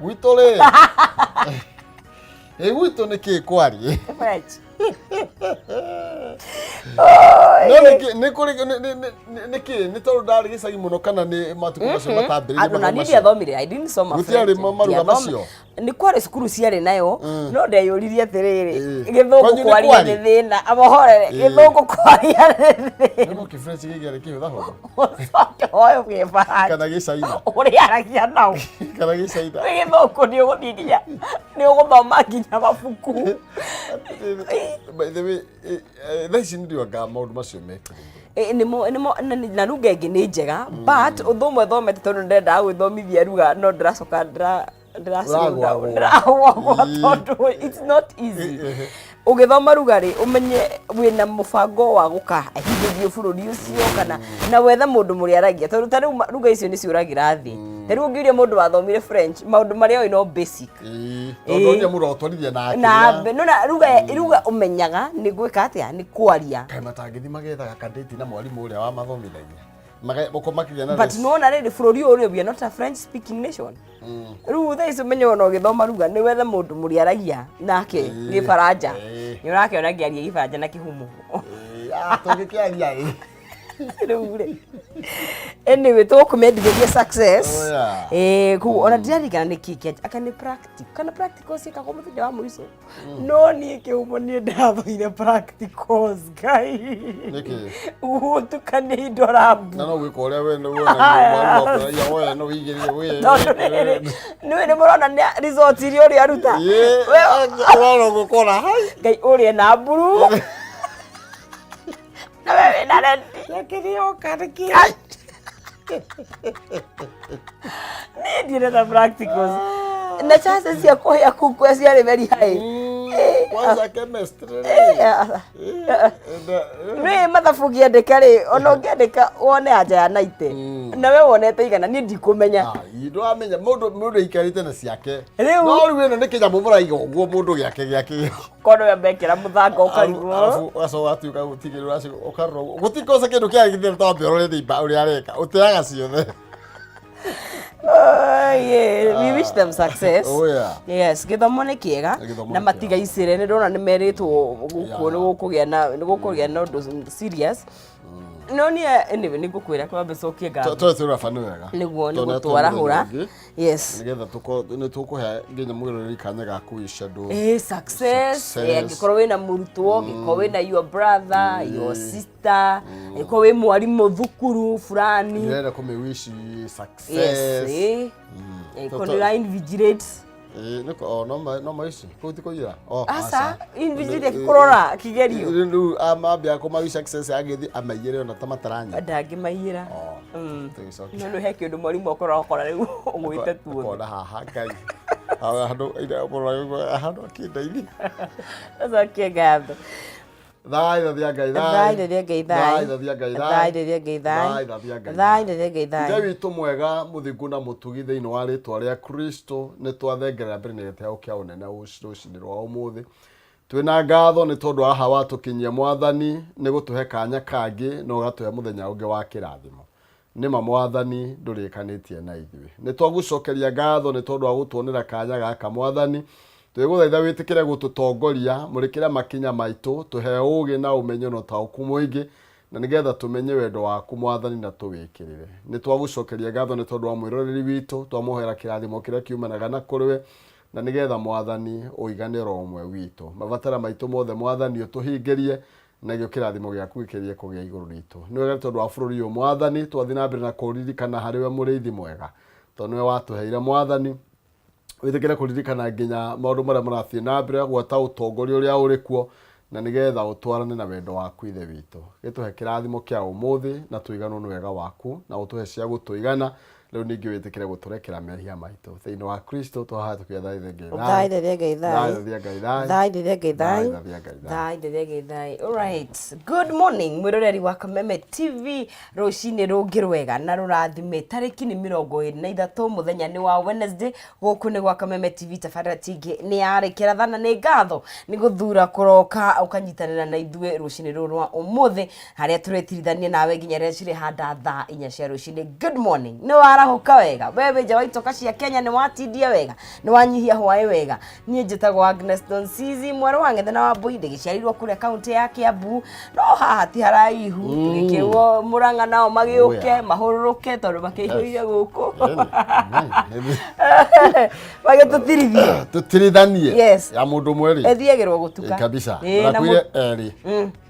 Gwitũ rĩ, ĩ gwitũ nĩ kĩ kwariĩ? French. No nĩ kũrĩ nĩ kĩ nĩ tondũ ndarĩ gĩcagi mũno kana nĩ matukũ macio matambĩrĩirie Andũ na mathomo niĩ macio? ndiathomire, I didn't soma Gũtiarĩ French. maruga Ndiathome- macio? Nĩ kwarĩ cukuru ciarĩ nayo, no ndeyũririe atĩrĩrĩ, gĩthũngũ Kwanyu nĩ kwaria kwarĩ? nĩ thĩna, amohorere, gĩthũngũ kwaria nĩ thĩna. No kĩfrench gĩkĩarĩ kĩhũthahũthũ Ũcoke woe gĩbaranja kana gĩcaina? Ũrĩaragia nao. Kana gĩcaina? Nĩ gĩthũngũ nĩ ũgũthiĩ nginya nĩ ũgũthoma nginya mabuku. By the way, thaa ici nĩ anga maũndũ macio mekĩrĩire. Nĩmo nĩmo na ruga ĩngĩ nĩ njega, but ũndũ ũmwe thomete tondũ ndendaga gwĩthomithia ruga no ndĩracoka ndĩra Ũragũagũa. Ndĩragũagũa tondũ it's not easy. Ũgĩthoma ruga rĩ, ũmenye wĩna mũbango wa gũkahithĩrio bũrũri ũcio kana na wethe mũndũ mũrĩaragia, tondũ ta rĩu ruga icio nĩ ciũragĩra thĩ. Ta rĩu ũngĩũria mũndũ wathomire French, maũndũ marĩa oĩ no basic. Tondũ ũrĩa mũndũ agũtwarithia na Na akĩrĩa. no na ruga ruga ũmenyaga nĩ gwĩka atĩa, nĩ kwaria. Kaĩ matangĩthi magethaga kadeti na mwarimũ ũrĩa wamathomithagia? Ũko makĩgĩa na But nĩwona rĩrĩ, bũrũri ũyũ rĩ, we are not a French speaking nation. Rĩu thaa ici ũmenye ona ũgĩthoma ruga nĩ wethe mũndũ mũrĩaragia nake gĩbaranja. Nĩ ũrakĩona ngĩaria gĩbaranja na kĩhumo. Ah, tũngĩkĩaria ĩ. Rĩu rĩ, anyway, tũkũmendithĩria success. Oh, yeah. Koguo ona ndiririkana nĩ kĩ kĩa aka nĩ practical kana practical ciĩkagwo mũthenya wa mũico, no niĩ kĩhumo niĩ ndathũire practicals, Ngai. Nĩkĩ? Gũtukania indo rambu. Na no gwĩka ũrĩa we wona mwarimũ akwĩra we no wĩigĩrĩre we. Tondũ rĩrĩ nĩwe nĩ mũrona nĩ result iria ũrĩa aruta. Ũrona gũkora hai. Ngai, ũrĩa na mburu na we wĩna red. Yakĩrĩoka nĩkĩ? Niĩ ndiendete practicals na chances cia kũhĩa kũu kwa ciarĩ very high. Kwanza chemistry rĩ. Nĩ mathabu ũngĩandĩka rĩ, ona ũngĩandĩka wone anja ya 90 na we wonete 100, niĩ ndikũmenya. Ndwamenya mũndũ aikarĩte na ciake. Rĩu- No rĩu ĩno nĩ kĩnyamũ mũraiga ũguo mũndũ gĩake gĩake. Korwo we mekĩra mũthanga ũkarigwo. Arabu ũgacoka ũgatuĩka gũtigĩrĩra ũracio ũkarora ũguo. Gũtikosa kĩndũ kĩarĩ gĩthĩra twambe ũrore thimba ũrĩa areka ũteaga ciothe. Oh, yeah. We wish them success. Oh, yeah. Yes, gĩthomo nĩ kĩega. Gĩthomo na nĩ kĩega. matigaicĩre, nĩ ndona nĩ merĩtwo gũkũ nĩ gũkũgĩa na nĩ gũkũgĩa na ũndũ serious. No niĩ anyway nĩ ngũkwĩra kwambe cokie ngatho. Tũrĩ tũraba nĩ wega. Nĩguo nĩ Tondũ gũtwarahũra. mũthenya ũngĩ, nĩgetha tũkorwo nĩ tũkũhe nginya mũgereri kanya ga kũwish andũ Success. Success. Angĩkorwo wĩna mũrutwo, angĩkorwo wĩna your brother, your sister, angĩkorwo wĩ mwarimũ thukuru fulani. Ndĩrenda kũmĩ wish success. Yes, angĩkorwo nĩ ũra invigilate. Nĩko o no ma ici kũu ti kũiyĩra. Oh, Aca, invigilate kũrora kĩgerio. Rĩu amambia kũma wish success agĩthiĩ amaiyĩre ona ta mataranya. Ndangĩmaiyĩra. Oh, tũgĩcokia. No nĩ he kĩndũ mwarimũ akorwo akora rĩu ũgwĩte tuothe. Kona haha Ngai. Handũ handũ akĩndeithia. Cokie ngatho. Thai thathia Ngai. Thai thathia Ngai thai. Thai Thathia Ngai. Thai thathia Ngai thai. Thai thathia Ngai. Thai thathia Ngai Ithe thai. witũ mwega, mũthingu na mũtugi, thĩinĩ wa rĩtwa rĩa Kristo nĩ twathengerera mbere na gĩtĩo kĩa ũnene rũcinĩ rwa ũmũthĩ. Twĩna ngatho nĩ tondũ haha watũkinyia Mwathani, nĩ gũtũhe kanya kangĩ na ũgatũhe mũthenya ũngĩ wa kĩrathimo. Nĩma Mwathani ndũrĩkanĩtie na ithuĩ. Nĩ twagũcokeria ngatho nĩ tondũ wa gũtuonera kanya gaka Mwathani. Twĩgũthaitha wĩtĩkĩre gũtũtongoria, mũrĩkĩre makinya maitũ, tũhe ũũgĩ na ũmenyo na ũtaũku mũingĩ, na nĩgetha tũmenye wendo waku Mwathani na tũwĩkĩrĩre. Nĩ twagũcokeria ngatho nĩ tondũ wa mwĩroreri witũ, twamũhoera kĩrathimo kĩrĩa kiumanaga na kũrĩ we, na nĩgetha Mwathani ũigane oro ũmwe witũ. Mabatara maitũ mothe Mwathani ũtũhingĩrie, na gĩo kĩrathimo gĩaku gĩkĩrie kũgĩa igũrũ ritũ. Nĩ wega nĩ tondũ wa bũrũri ũyũ Mwathani, twathiĩ na mbere na kũũririkana harĩ we mũrĩithi mwega, tondũ nĩwe watũheire Mwathani. Wĩtĩkĩre kũririkana nginya maũndũ marĩa marathiĩ na mbere, gwata ũtongoria ũrĩa ũrĩ kuo, na nĩgetha ũtwarane na wendo waku Ithe witũ. Gĩtũhe kĩrathimo kĩa ũmũthĩ, na tũiganwo nĩ wega waku, na ũtũhe cia gũtũigana. Rĩu ningĩ wĩtĩkĩre gũtũrekera mehia maitũ. Thĩinĩ wa Kristo twahoya tũkĩetha Ithe Ngai. Thai thathia Ngai thai. Thai Thathia Ngai thai. Thai thathia Ngai Thai thai. thathia Ngai thai. Thai thathia Ngai thai. Alright. Good morning mwĩroreri wa Kameme TV, rũcinĩ rũngĩ rwega na rũrathime. Tarĩki nĩ 23, mũthenya nĩ wa Wednesday. Gũkũ nĩ gwa Kameme TV, tabarĩra tingĩ nĩ yarĩkĩra thana. Nĩ ngatho nĩ gũthura kũroka ũkanyitanĩra na ithuĩ rũcinĩ rũrũ rwa ũmũthĩ, harĩa tũretirithania nawe nginya rĩrĩa cirĩ handa thaa 4 cia rũcinĩ. Good morning, nĩ wara Warahũka wega? We wĩ nja wa itoka cia Kenya, nĩ watindia wega, nĩ wanyihia hwaĩ wega? Niĩ njĩtagwo Agnes Donsizi, mwarĩ wa Ng'ethe na wa Mbui, ndĩgĩciarirwo kũrĩa kaũntĩ ya Kiambu, no haha ti haraihu. Tũgĩkĩrwo Mũrang'a nao magĩũke mahũrũrũke tondũ makĩihũire gũkũ magĩtũtirithie. Tũtirithanie. Yes. Ya mũndũ ũmwe rĩ. Ĩthiagĩrwo gũtuka. Ĩ, kabisa. Ĩ, na Nakwire erĩ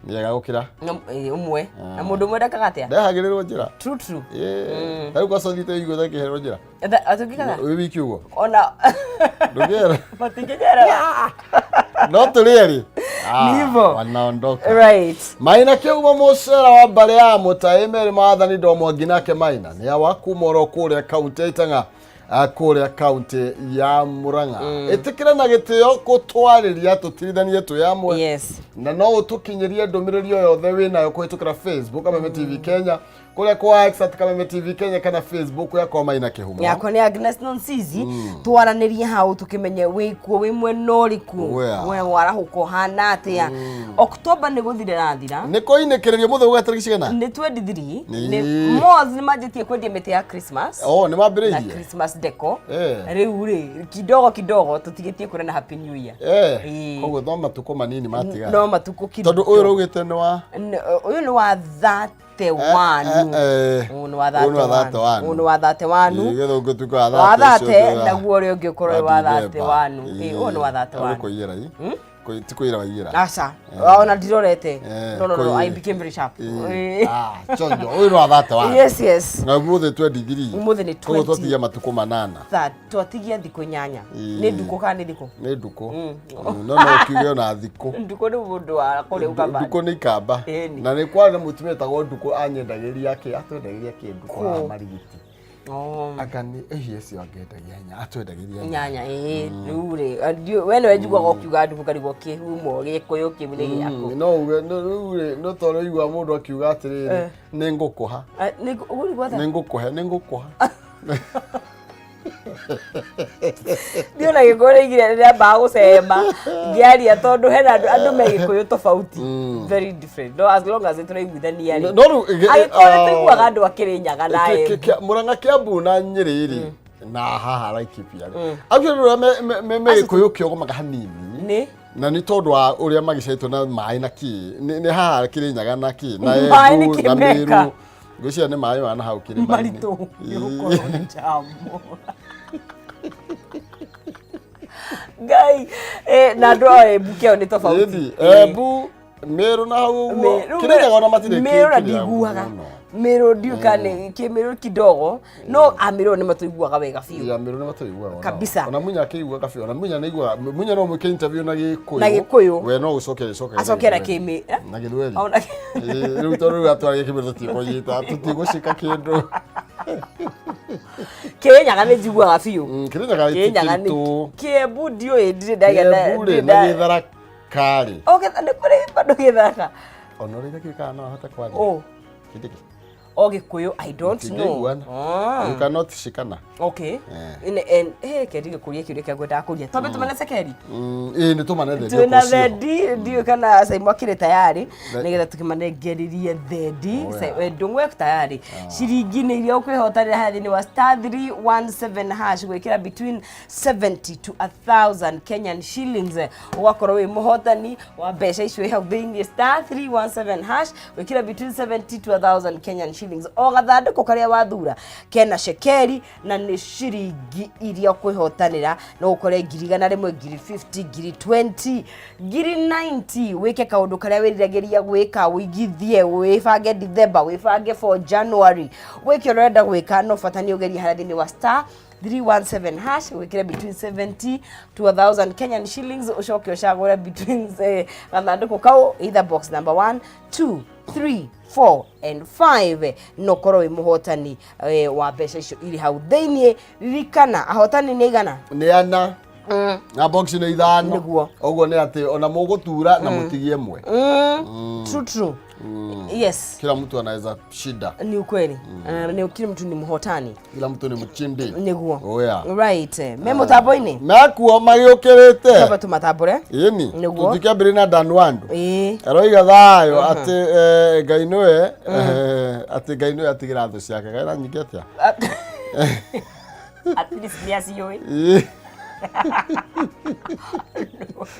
nĩega gũkĩra ĩ, ũmwe, na mũndũ ũmwe ndekaga atĩa? Ndehagĩrĩrwo njĩra. True, true. Ĩ, ta rĩu kwaca ũthiĩte ũiguĩte akĩherwo njĩra. Atũngĩkaga Wĩ wiki ũguo ona ndũngĩera. Matingĩnjerera. No tũrĩ erĩ. Ah, Ni hivyo. Wanaondoka. Right. Maina kĩumo mũcera wa mbarĩ ya mũtaĩ merĩ maathani ndomwangi nake Maina nĩ awa kuma oro kũrĩa kaunti ya Itang'a, kũrĩa kaunti ya Murang'a. Ĩtĩkĩra na gĩtĩo gũtwarĩria tũtirithanie twĩ amwe. Na no ũtũkinyĩrie ndũmĩrĩri o yothe wĩnayo kũhĩtũkĩra Facebook Kameme TV Kenya, kũrĩa kwa X at Kameme TV Kenya, kana Facebook yakwa Maina Kĩhumo. Yakwa nĩ Agnes Nonsizi. Twaranĩrie hau tũkĩmenye wĩkuo, wĩ mwena ũrĩkũ. We warahũka ũhana atĩa? Oktoba nĩ gũthira ĩrathira. Nĩ kũinĩkĩrĩrio mũthĩ gũgatarĩki cigana? Nĩ 23. Nĩ malls nĩ manjĩtie kwendia mĩtĩ ya Christmas Oh, nĩ na mambĩrĩirie. Christmas deco. Rĩu rĩ, kidogo kidogo tũtigĩtie kũrĩa na Happy New Year. Koguo no matukũ manini matigara. No matukũ kidogo. Tondũ ũyũ ũraugĩte nĩ wa Ũyũ nĩ wa 31. Ũyũ nĩ wa Ũyũ nĩ wa 31. 31. Ũyũ nĩ wa 31. Nĩgetha ũngĩtuĩka wa wa 30 ũcio 30 ũngĩ naguo ũrĩa ũngĩ ũkorwo wĩ wa 31. Ũyũ nĩ wa 31. Kũiyĩra i ti kũiyĩra waiyĩra. Aca, ona ndirorete. No, I became very sharp. Chonjo ũyũ nĩ wa 31. Yes. Na ũmũthĩ 23. Ũmũthĩ nĩ Koguo 20. twatigia matukũ 8. Twatigia thikũ 8. Nĩ ndukũ kana nĩ thikũ? Nĩ ndukũ. No no ũkiuge ona thikũ. Ndukũ nĩ mũndũ wa kũrĩa ũkamba. Ndukũ nĩ ikamba. Ĩni. Na nĩ kwarĩ na mũtumia wetagwo Ndukũ, anyendagĩria kĩ, atwendagĩria kĩ Ndukũ haha Marigiti. Anga nĩ ĩhiĩ cio angĩendagia nya atwendagĩria nyanya. Ĩĩ, rĩu rĩ, we nĩwe njiguaga ũkiuga ndukũ ngarigwo kĩhumo gĩkũyũ kĩu nĩ gĩaku. No uge rĩu rĩ, no tondũ ũigua mũndũ akiuga atĩrĩrĩ, nĩ ngũkũha. Ũguo nĩguo atĩa? Nĩ ngũkũhe, nĩ ngũkũha. Ndiĩ ona gĩkũyũ nĩigire nĩambaga gũcema ngĩaria tondũ hena andũ me gĩkũyũ tofauti, very different, no as long as tũraiguithania rĩ. No rĩu Agĩkũyũ nĩ tũiguaga andũ a Kĩrĩnyaga na Embu. Mũrang'a, Kĩambu na Nyĩrĩ rĩ, na haha Laikipia rĩ, acio nĩ ũrĩa me gĩkũyũ kĩogomaga hanini. Nĩ Na nĩ tondũ wa ũrĩa magĩcaitwo na maĩ na kĩ nĩ haha Kĩrĩnyaga na kĩ na Maĩ nĩ Embu na kĩmeka. Mĩrũ, ngwĩciria nĩ maĩ ma na hau kĩrĩma-inĩ. Maritũ nĩ gũkorwo nĩ jamo Ngai. Na andũ a Embu kĩao nĩ tofauti. Ĩthi, Embu, Mĩrũ na hau ũguo Kĩrĩnyaga ona matirĩ Mĩrũ na kĩrĩa ndiguaga mũno. Mĩrũ ndiũĩ kana nĩ kĩmĩrũ kidogo, no amĩrũ nĩ matũiguaga wega biũ. Ya, Mĩrũ nĩ matũiguaga onao. Kabisa. Ona Munya akĩiguaga biũ, ona Munya nĩaiguaga. Munya no mwĩke interview na Gĩkũyũ. Na Gĩkũyũ. We no gũcokia gĩcokagia Acoke na Gĩthweri. kĩmĩ, eh? Na Gĩthweri. Ona Ĩĩ, rĩu tondũ rĩu atwaragia kĩmĩrũ tũtikũnyita, tũtigũcika kĩndũ. Kĩrĩnyaga nĩ njiguaga biũ. Kĩrĩnyaga Kĩrĩnyaga nĩ gĩtikĩritũ. Kĩembu ndiũĩ, ndirĩ ndagĩa na Kĩembu rĩ ndirĩ na Gĩtharaka rĩ. O nĩ kũrĩ bado Gĩtharaka. Ona ũrĩa gĩkĩ kana no ahote kwaria. O Kĩndĩ kĩ o Gĩkũyũ, I don't know. Tũtingĩiguana. You cannot shikana. Okay. Ke ndige kũria kĩũria kĩa ngwendaga kũria, twambe tũmane cekeri. Ĩĩ, nĩ tũmane thendi Twĩna okorwo ciĩho. thendi, ndiũĩ kana Saimu akĩrĩ tayari nĩgetha tũkĩmanengererie thendi. Oh, Sai- Ndũng'ũ tayari ciringi nĩ iria ũkwĩhotanĩra harĩa thĩinĩ wa *317# gwĩkĩra between 70 to 1000 Kenyan shillings, ũgakorwo wĩ mũhotani wa mbeca icio hau thĩinĩ. *317# gwĩkĩra between 70 to 1000 Kenyan shillings, o gathandũkũ karĩa wathura kena cekeri na nĩ ciringi iria ũkwĩhotanĩra. No ũkore 100,000, 50,000, 20,000, 90,000. Wĩke kaũndũ karĩa wĩriragĩria gwĩka, ũigithie, wĩbange December, wĩbange for January, wĩke ũrĩa ũrenda gwĩka, no bata nĩ ũgerie harĩa thĩinĩ wa *317# wĩkĩre between 70 to 1000 Kenyan shillings, ũcoke ũcagũre between gathandũkũ kau, either box number 1, 2, 3, 4 and 5, no korwo wĩ mũhotani wa mbeca icio irĩ hau thĩiniĩ. Ririkana ahotani nĩ igana. Nĩ ana na box nĩ 5. Nĩguo. Ũguo nĩ atĩ ona mũgũtura na mũtigie ĩmwe. True, true, yes. Kila mtu anaweza shida. Ni ukweli. Ni kila mtu ni mhotani. Kila mtu ni mchindi. Nĩguo. Oh, yeah. Right, me mũtambo-inĩ. Nakuo magĩũkĩrĩte. Twamba tũmatambũre. Ĩni. Nĩguo. Tũtikĩambĩrĩria na Dan Wandu. Aroiga thayũ, atĩ Ngai nĩwe, atĩ Ngai nĩwe atigĩra thũ ciake. Ngai na nyingĩ atĩa. At least nĩ aciũĩ.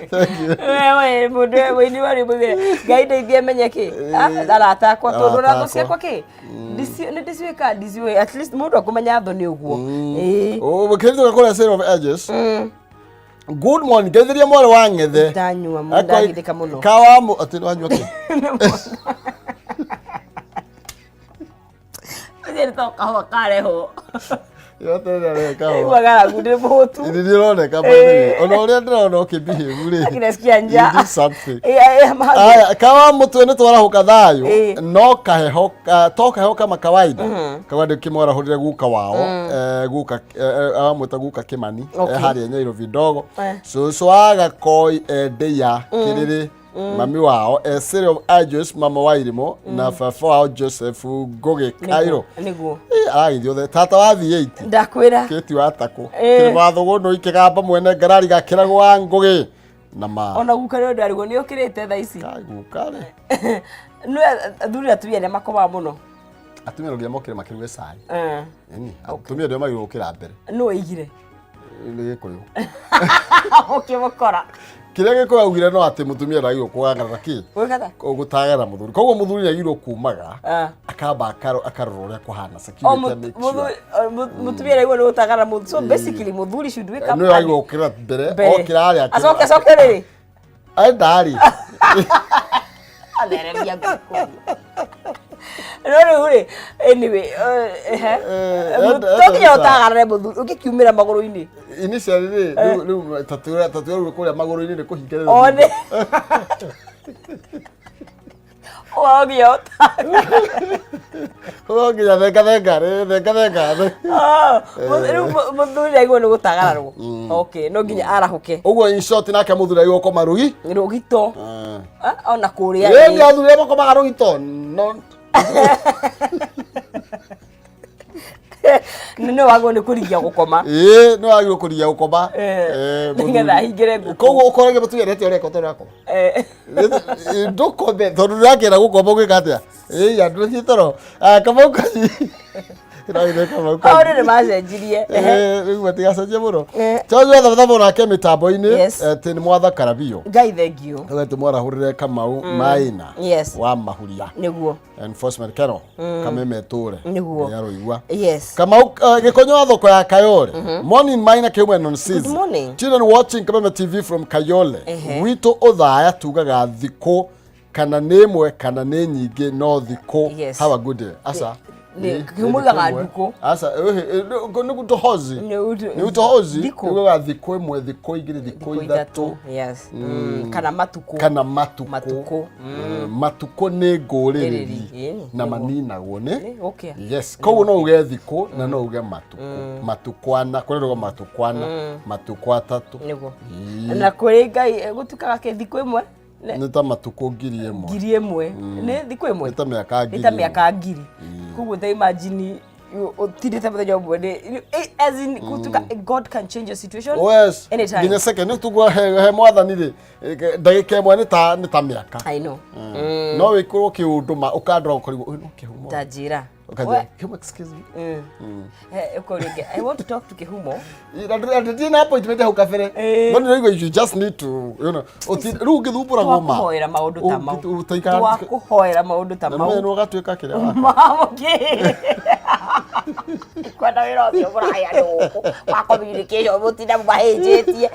Thank you. Wewe mũndũ we mũini wa rwĩmbo wĩ Ngai ndeithie menye kĩ Ah, arata akwa tondũ Arata ona thũ akwa. ciakwa kĩ nĩ ndĩciũĩ kana ndiciũĩ, at least mũndũ akũmenya thũ nĩ ũguo. Ĩĩ. Oh, kĩrĩtũ gakũrĩa Sale of Ages. Good morning. Ngeithĩria mwarĩ wa ng'ethe. Ndanyua mũno, ndagithĩka mũno. Kawamu atĩ wanyua kĩ? Ũcio nĩ to kahũa karehwo. Yote kahũa. Igua ng'aragu ndĩ mũhũtu. Nĩ ndĩroneka by the way. Ona ũrĩa ndĩrona ũkĩbehave rĩ. Nginasikia njaa. You did something. Eh, eh, mahagu. Aya, kawa mũtwe nĩ twarahũka thayũ Ĩ. no kaheho to kaheho kama kawaida kawa ndĩ kĩmwarahũrire guka wao guka aramwĩta guka Kĩmani harĩa Nyairobi ndogo cũcũ wa Gakoi Endeia Kĩrĩrĩ mami wao Cyril of Agios mama wa Irimũ na baba wao Joseph Ngũgĩ Kairũ. Nĩguo. Aragĩthiĩ othe tata wa V8 Ndakwĩra. Kĩti wa Takũ Ĩ. kĩrĩma wa Thũgũnũ ikĩgamba mwene ngarari gakĩragwo wa Ngũgĩ na ma Ona guka nĩ ũndũ arigwo nĩ ũkĩrĩte thaa ici. Guka rĩ. Nĩ athuri na atumia arĩa makomaga mũno. Atumia no nginya mokĩre makĩruge cai. Eh. Ĩni, atumia ndio magĩrĩirwo gũkĩra mbere. Nũ oigire? Nĩ Gĩkũyũ. Ũkĩmũkora. Kĩrĩa Gĩkũyũ augire no atĩ mũtumia ndagĩrĩirwo kũgangana kĩ? Gwĩka Gũtagana mũthuri. Koguo mũthuri nĩagĩrĩirwo kumaga Ah. akamba akarora ũrĩa kũhana O security make sure. mũtumia araigua nĩ gũtagana mũthuri. So basically mũthuri should wake up Nĩwe wagĩrĩirwo gũkĩra mbere, mbere. okĩra harĩa Acoke acoke rĩrĩ. Enda rĩ. Atheremia ngũkũ. No rĩu rĩ, anyway, ehe. To nginya ũtagarare mũthuri, ũngĩkiumĩra magũrũ-inĩ. Initially rĩ, rĩu tatuĩra rĩu kũrĩa magũrũ-inĩ nĩ kũhingĩrĩra. O nĩ. O nginya ũtagarare. No nginya thenga thenga rĩ, thenga thenga. Ah, rĩu mũthuri aigua nĩ gũtagararwo. Okay, no nginya arahũke. Ũguo in short nake mũthuri agĩrĩirwo gũkoma rũgi. Rũgito. Ah, ona kũrĩa. Ĩĩ nĩ athuri arĩa makomaga rũgito. No. Nĩ wagwo nĩ kũrigia gũkoma. Ĩĩ nĩ wagĩrĩirwo kũrigia gũkoma. Nĩgetha ahingĩre ngũkũ. Koguo ũkorage mũtumia nĩ atĩa ũreka ũtarĩ ũrakoma. Ndũkome tondũ ndũrakĩenda gũkoma ũgwĩka atĩa? Ĩĩ andũ thiĩ toro. Kamau Kanyi. Ĩragĩte Kamau Kanyi. Maũndũ nĩ macenjirie. Rĩu matigacenjia mũno. Tondũ thambo nake mĩtambo-inĩ Yes. atĩ nĩ mwatha karabio. Ngai thank you. Atĩ mwarahũrĩre Kamau Maina Yes. wa Mahuria. Nĩguo. Enforcement kero Kameme tũre. Nĩguo. Nĩaroigua. Yes. Kamau Gĩkonyo wa thoko ya Kayole. Morning Maina Kiume non Good morning. Children watching Kameme TV from Kayole. Ehe. Gwitũ ũthaya tugaga thikũ kana nĩ ĩmwe kana nĩ nyingĩ no thikũ. Yes. Have a good day. Asa. Kĩhumo ugaga ndukũ. Asa nĩ utohozi. Nĩ Nĩ utohozi. Thikũ. Ugaga thikũ ĩmwe, thikũ igĩrĩ, thikũ ithatũ. Yes. Kana matukũ. Kana matukũ. Matukũ. Matukũ nĩ ngũrĩrĩri Ĩĩ, na nĩguo. maninagwo nĩ Nĩ gũkĩa. Yes, koguo no uge thikũ na no uge matukũ. Matukũ ana, kũrĩ ruga matukũ ana, matukũ atatũ. Nĩguo. Ĩĩ. Na kũrĩ Ngai gũtuĩkaga kĩ thikũ ĩmwe Nĩ ta matukũ 1000. 1000. Nĩ thikũ ĩmwe. Nĩ ta mĩaka Nĩ ngiri. ta ĩmwe. mĩaka 1000. Koguo ta imagine ũtindĩte mũthenya ũmwe nĩ as in gũtuĩka God can change your situation Oh, yes. anytime. Nginya second nĩ tugua he mwathani rĩ, ndagĩka ĩmwe nĩ ta mĩaka. I know. No wĩkũrwo kĩũndũ ma ũkandora ũkarigwo ũyũ no kĩhumo. Ta njĩra. Ũkanjĩra, "Kĩhumo, excuse me." Ũkoria ũngĩ, I want to talk to Kĩhumo. Ndirĩ na appointment hau kabere. Ĩĩ. No nĩraigua you just need to, you know, rĩu ũngĩthumbũragwo ma. Twakũhoera maũndũ ta mau. Ũtaikara. Twakũhoera maũndũ ta Na mau. nĩ ũgatuĩka kĩrĩa waka. Mamũkĩ. Kwenda wĩra ũcio mũraya gũkũ wa communication mũtinda mũmahĩnjĩtie.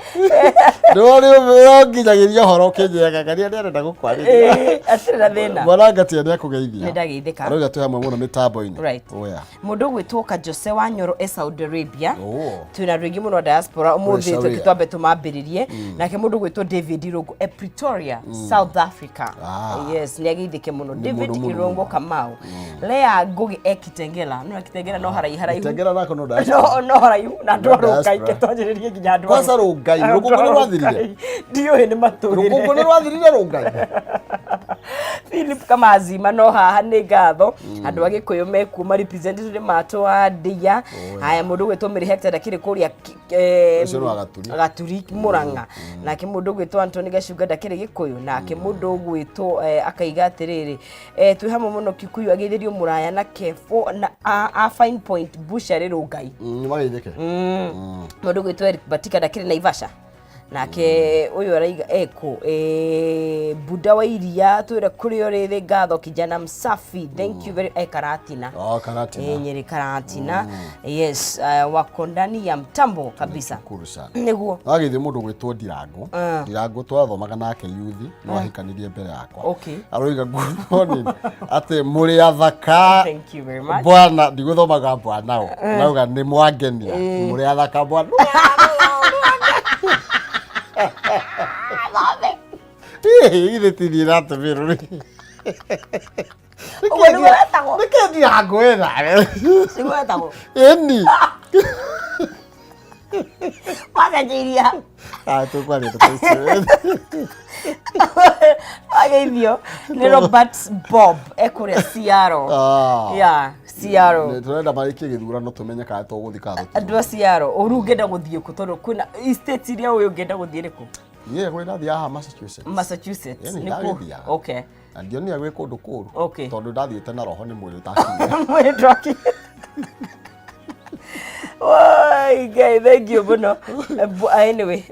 Nĩũnginyagĩria ũhoro ũkĩnjĩraga ngania nĩarenda gũkwarĩria. Ĩĩ, atirĩ na thĩna. Mwana ngatia nĩakũgeithia. Nĩndageithĩka. Arauga twĩ hamwe mũno mĩtambo-inĩ. Right. Oya. Mũndũ ũgwĩtwo Kajose wa Nyoro e Saudi Arabia. Oh. Twĩna andũ aingĩ mũno diaspora ũmũthĩ Kũrĩ tũke Saudia. twambe tũmambĩrĩrie. Nake mũndũ ũgwĩtwo David Irũngũ e Pretoria, South Africa. Ah. Yes, nĩ ageithĩke mũno. David mũno mũno Irũngũ mũno. Kamau. Lea Ngũgĩ e Kitengela. No Kitengela no haraihu haraihu. Kitengela nako no diaspora. No haraihu na andũ a No diaspora. Rũngai twanjĩrĩrie nginya andũ a Kwanza Rũngai, Andũ rũkũngũ a nĩ rwathirire? Rũngai. Ndiũĩ nĩ Rũkũngũ nĩ matũrire. rwathirire Rũngai. Philip Kamazima no haha nĩ ngatho andũ a Gĩkũyũ mekuo ma representative nĩ matũ wa ndia. Haya, mũndũ ũgwĩtwo Mary Hector ndakĩrĩ kũrĩa Ũcio nĩ wa Gaturi. Gaturi Murang'a. Nake mũndũ ũgwĩtwo Anthony Gacunga ndakĩrĩ Gĩkũyũ. Nake mũndũ ũgwĩtwo akaiga atĩrĩrĩ, twĩ hamwe mũno Kikuyu ageithĩrio Mũraya na Kefo na a Fine Point Butchery Rũngai. Nĩ mageithĩke. Mũndũ ũgwĩtwo Eric Batika ndakĩrĩ Naivasha. Nake ũyũ araiga eko Buda wa iria twĩre kũrĩa ũrĩ thĩ ngatho kijana msafi, thank you very Karatina. Oh, Karatina. Nyeri Karatina, yes, wako ndani ya mtambo kabisa. Shukuru sana. Nĩguo. Wagĩthiĩ mũndũ gwĩtwo Ndirango. Ndirango twathomaga nake yuthi no ahikanirie mbere yakwa. Aroiga good morning atĩ mũrĩ athaka. Thank you very much. Bwana ndigũthomaga bwana o nauga nĩ mwangenia mũrĩ athaka bwana. Githĩ ti niĩ ratũmĩrwo? Ũguo nĩguo wetagwo? Nĩkĩ Ndirango etha? Nĩguo wetagwo? Ĩni. Wacenjeiria. Ah, tũkwaria ndeto icio. Wageithio nĩ Robert Bob ekũrĩa Seattle. Ah. Yeah, Seattle. Nĩ tũrenda marĩkie gĩthurano tũmenye kana tũgũthiĩ kana tũtigũthiĩ. Andũ a Seattle, ũru ũngĩenda gũthiĩ kũ? Tondũ kwĩna state iria ũĩ ũngĩenda gũthiĩ nĩkũ? Niĩ kwĩ ndathiĩ haha Massachusetts. Massachusetts. Ĩni, Nĩkũ? ndagĩthiaga. Okay. Na ndionire gwĩ kũndũ kũũru. Okay. Tondũ ndathiĩte na roho nĩ mwĩrĩ ũtakinyire. Mwĩrĩ ndwakinyire. Woi, Ngai, thank you mũno. Anyway,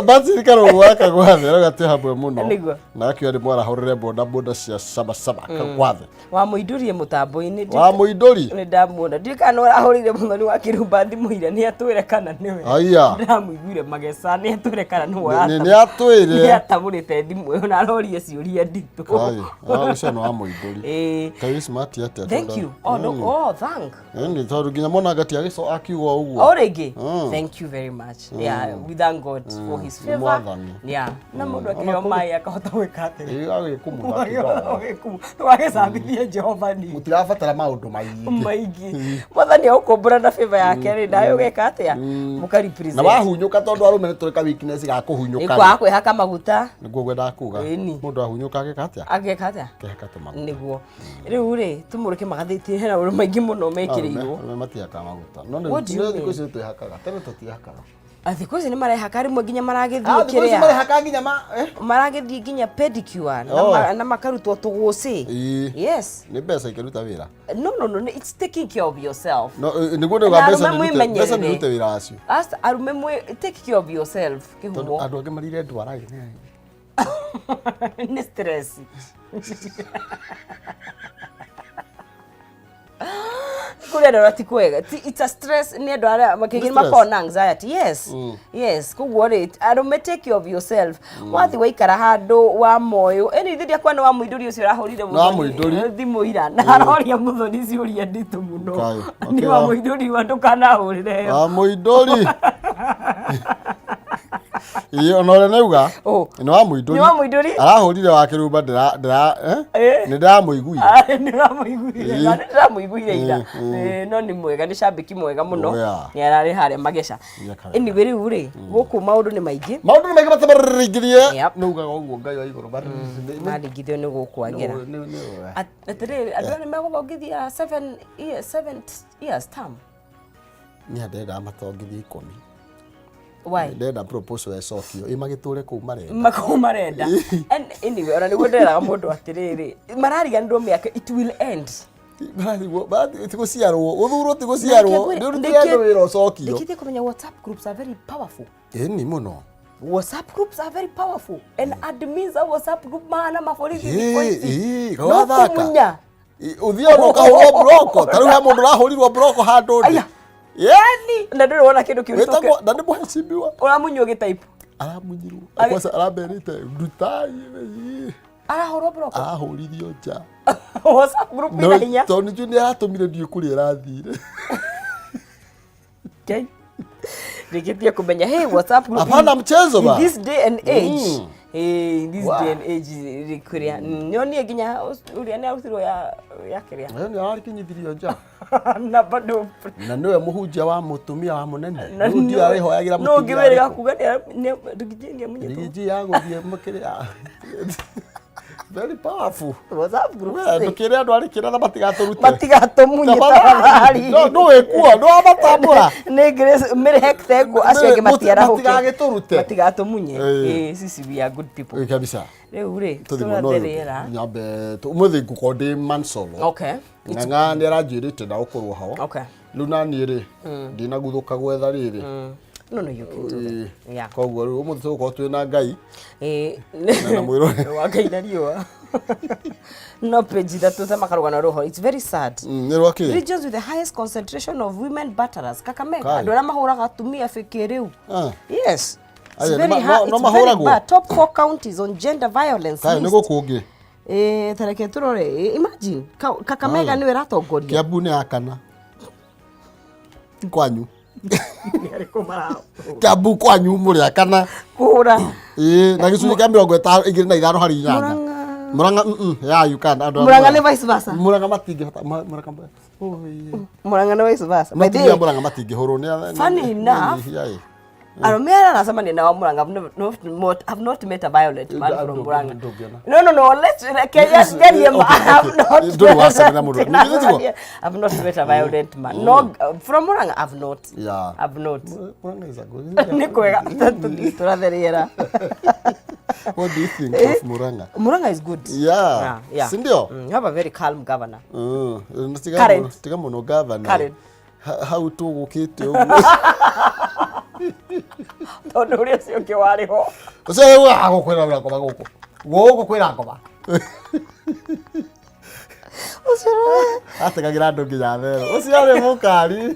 Basi karũgũ gaka gwathe arauga twĩ hamwe mũno. Nĩguo. Na akiuga nĩ mwarahũrĩre boda boda cia saba saba gwathe. Wa mũindũrie mũtambo-inĩ. Wa mũindũri. Nĩ ndamuona. Ndiũĩ kana nĩ ũrahũrĩire mũthoni wa kĩrumba thimũ ira nĩ atwĩre kana nĩwe. Aya. Ndĩramũiguire mageca nĩ atwĩre kana nĩwe. Nĩ atwĩre. Nĩ atamũrĩte thimũ ĩyo na aroria ciũria nditũ. Kai, ah, ũcio nĩ wa mũindũri. Ĩĩ. Kaĩ smart atĩa? Thank you. Oh, no, oh, thank. Ĩni tondũ nginya mwana ngati agĩco akiuga ũguo. O rĩngĩ. Thank you very much. Yeah, we thank God for his Nĩ favor. Mwathani. Yeah. Na mũndũ akĩheo maĩ akahota gwĩka atĩrĩ. Ĩĩ agĩkũmũtha kĩndũ. Ndũgagĩcambithie Jehova ni. Mũtirabatara maũndũ maingĩ. Maingĩ. Mwathani agũkũmbũra na favor yake rĩ, nawe ũgeka atĩa? Mũka represent. Na wahunyũka tondũ arũme nĩ tũrĩ ka weakness ga kũhunyũka. Nĩ kwaga kwĩhaka maguta. Nĩguo ngwendaga kuga. Ĩni. Mũndũ ahunyũka ageka atĩa? Ageka atĩa? Akehaka tũmaguta. Nĩguo. Rĩu rĩ, tũmũrĩke magathĩti hena maũndũ maingĩ mũno mekĩrĩirwo. Arũme matihakaga maguta. No nĩ What do you thikũ mean? ici nĩ twĩhakaga. Tene tũtihakaga. Ah, thikũ ici nĩ marehaka rĩmwe nginya maragĩthiĩ Ah, thikũ ici kĩrĩa. marehaka nginya ma eh? Maragĩthiĩ nginya pedicure na, Oh. na makarutwo tũgũcĩ. Ĩĩ. Yes. Nĩ mbeca ikĩruta wĩra. No, no, no, it's taking care of yourself. No, nĩguo ndauga Na mbeca arũme nĩ irute- mbeca nĩ mwĩmenyerere. irute wĩra wacio. As arũme mwĩ take care of yourself Tondũ kĩhumo. andũ angĩ marire ndwara ĩ. Nĩ stress. Kũrĩ andũ arĩa ti kwega. It's a stress nĩ andũ arĩa makĩngĩ stress. makoragwo na anxiety. Yes. Yes. Koguo rĩ, arũme take care of yourself. Wathiĩ waikara handũ wa moyo. Ĩni ithe ndiakwa nĩ wa mũindũri ũcio ũrahũrire Nĩ wa mũindũri. thimũ ira na aroria mũthoni ciũria nditũ mũno. Kai, Nĩ okay, wa wa- mũindũri wa ndũkanahũrĩre ĩyo. Wa mũindũri. Ĩĩ ona ũrĩa nauga. Oh. Nĩ wa mũindũri. Nĩ wa mũindũri? Arahũrire wa kĩrumba ndĩra ndĩra eh? Eh. Nĩ ndĩramũiguire. Ah, nĩ ũramũiguire. Ĩĩ. Na nĩ ndĩramũiguire ira. Ĩĩ, no nĩ mwega, nĩ cambĩki mwega mũno. Oh, yeah. Nĩ ararĩ harĩa mageca. Nĩeka wega. Anyway, rĩu rĩ, gũkũ maũndũ nĩ maingĩ. Maũndũ nĩ maingĩ matamarĩrĩngĩrie. Yep. Nĩ ugaga ũguo Ngai wa igũrũ. Maringithio nĩ gũkwagĩra. Atĩrĩrĩ, andũ aya nĩ megũthongithia 7 years term. Niĩ ndĩrenda matongithie 10. Why? Ndĩrenda proposal ĩcokio. Ĩ magĩtũre kũu marenda. Makau marenda. And anyway, ona nĩguo ndĩreraga mũndũ atĩrĩrĩ, marariganĩrwo mĩaka it will end. Mararigwo, ti gũciarwo, gũthurwo ti gũciarwo, nĩ ũrutire andũ wĩra ũcokio. Ndĩkĩtie kũmenya WhatsApp groups are very powerful. Ĩni mũno. WhatsApp groups are very powerful and admins a WhatsApp group mahana maborithi thikũ ici. Ĩĩ, No wathaka. kũmunya. Ũthiaga na ũkahũrwo broko, ta rĩu he mũndũ ũrahũrirwo broko handũ ndĩ. Aya. Yani. Na ndũrĩ wona kĩndũ kĩu Wĩtagwo, na nĩ mũhecimiwa. ũramunywo gĩtaipu. Aramunyirwo. Kwanza aramberĩte ndutai. Arahũrwo broko. Arahũririo nja. WhatsApp group ina hinya. Tondũ nĩnjũĩ nĩ aratũmire ndiũĩ kũrĩa ĩrathire. Ngai. Ndĩkĩtie kũmenya hey WhatsApp group Hapana mchezo in ba. this day and age. Hey, in this Wow. day and age kũrĩa nyonie nginya ũrĩa nĩ arutirwo ya kĩrĩa Ĩyo nĩ arakinyithirio nja. Na bado Na nĩwe mũhunjia wa mũtumia wa mũnene. Na Rĩu ndiũĩ arĩhoyagĩra no mũtumia ngĩwĩrĩga arĩkũ. kuga nĩ Riggy G nĩ amunyĩtwo. Riggy G ya gũthiĩ makĩria. Very powerful. WhatsApp group We, ĩ. ndũkĩre andũ arĩ kĩratha matigatũrute. Matigatũmunye tafadhali. No, ndũĩ kuo, ndũwamatambũra. Nĩ Grace Mary Hector nguo acio angĩ matiarahũke. Matigatũrute. Matigatũmunye. Ĩĩ. Ĩĩ, sisi we are good people. Ĩ, kabisa. Rĩu rĩ, Tũthiĩ mwena tũrathe ũyũ. rĩera. Nyambe ũmũthĩ ngũkorwo ndĩ man solo. Okay. Ng'ang'a nĩ aranjĩrĩte ndagũkorwo ho. Okay. Rĩu naniĩ rĩ, ndinaguthũka gwetha rĩrĩ. No, you can do that. Yeah. Koguo rĩu ũmũthĩ tũgũkorwo twĩ na Ngai. Ĩĩ. Na mwĩrore. Wa Ngai na riũa. No page ithatũ ta makarũgano rũho. It's very sad. Nĩ rwa kĩ? Regions with the highest concentration of women batterers. Kakamega. Kai. Andũ arĩa mahũraga atumia bĩkĩ rĩu. Ah. Yes. It's Aya, very hard. no It's very mahũragwo? bad. Top four counties on gender violence Kai, nĩ list. gũkũ ũngĩ. Eh, tareke tũrore. Imagine Kakamega Aya. nĩwe ĩratongoria. Kiambu nĩ ya kana. Kwanyu. Kiambu kwanyu mũrĩ a kana. Kũhũra. Ĩĩ, na gĩcunjĩ kĩa 25 harĩ igana. Murang'a. Murang'a, ya Uganda andũ a Murang'a nĩ vice versa. Murang'a matingĩhota Murang'a oh, ĩĩ. Murang'a nĩ vice versa. By the Matumia way, Murang'a matingĩhũrwo nĩ Funny enough, nyihia ĩ. Arũme arĩa aracemania nao Murang'a, I've not met a violent man from Murang'a. Ndũngĩona. No, let's Kenya ngerie ma Okay, I have okay. not. Ndũrĩ wacemania na mũndũ. Nĩ tiguo? I've not met a violent man. No, from Murang'a I've not. Yeah. I've not. Murang'a is a good. Nĩ kwega tũthiĩ tũrathe rĩera. What do you think of Murang'a? Murang'a is good. Yeah. Yeah. Si ndio? You have a very calm governor. Tiga Current. mũno, tiga mũno governor. Current. Hau tũgũkĩte ũguo. Tondũ ũrĩa ũcio ũngĩ warĩ ho. Ũcio rĩu agũkwĩra ũrakoma gũkũ. Gũkũ kwĩna ngoma. Ũcio Ategagĩra andũ nginya thero. Ũcio arĩ mũkari.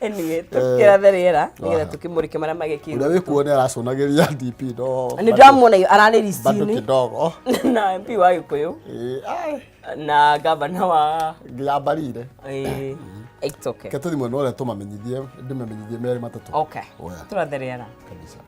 Anyway, tũkĩrathe rĩera nĩgetha tũkĩmũrĩke marĩa magĩkĩrwo. Ũrĩa wĩkuo nĩ aracũnagĩria DP no. Nĩ ndĩramuona ararĩ Bado ricini kidogo. na MP wa Gĩkũyũ Ĩĩ, ai, na gavana wa nginya mbarire. ĩĩ, it's okay. Reke tũthiĩ mwena ũrĩa tũmamenyithie, ndĩmamenyithie merĩ matatũ. Okay. Oya. Tũrathe rĩera. Kabisa.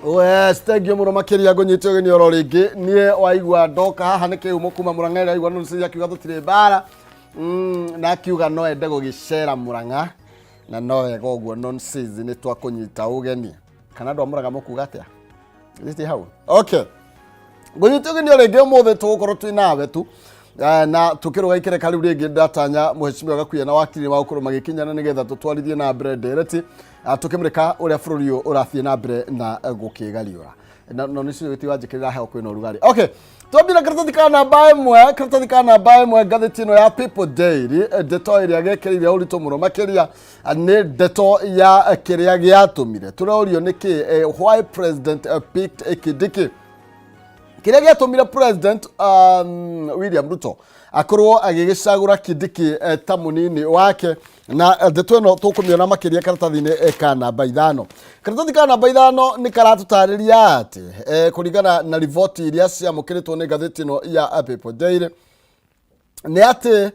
Yes, thank you mũno makĩria ngũnyite ũgeni oro rĩngĩ. Niĩ waigua ndoka haha nĩ kĩhumo kuma Murang'a ĩrĩa waigua nũnũ akiuga tũtirĩ mbara. Na akiuga no ende gũgĩcera Murang'a na no wega ũguo nonsense nĩ twakũnyita ũgeni. Kana andũ a Murang'a mũkuga atĩa? Githĩ ti hau? Okay. Ngũnyite ũgeni o rĩngĩ ũmũthĩ tũgũkorwo twĩ nawe tu. Na tũkĩrũga ikereka rĩu rĩngĩ ndatanya mũhecimiwa Gakuya na wakiri wa gũkorwo magĩkinyana nĩgetha tũtwarithie na mbere ndereti, tũkĩmũrĩka ũrĩa bũrũri ũyũ ũrathiĩ na mbere na gũkĩgariũra. Na no nĩcio gĩti wanjĩkĩrĩra heho kwĩna ũrugarĩ. Okay, twambire karatathi ka namba ĩmwe, karatathi ka namba ĩmwe ngathĩti ĩno ya People Daily, ndeto ĩrĩa gekĩrĩire ũritũ mũno makĩria nĩ ndeto ya kĩrĩa gĩatũmire tũrorio nĩkĩ, why President picked Kindiki. Kĩrĩa gĩatũmire President William Ruto akorwo agĩgĩcagũra Kindiki ta mũnini wake, na ndeto ĩno tũkũmĩona makĩria karatathi-inĩ ka namba ithano. Karatathi ka namba ithano nĩ karatũtarĩria atĩ kũringana na riboti iria ciamũkĩrĩtwo nĩ ngathĩti ĩno ya People Daily nĩ atĩ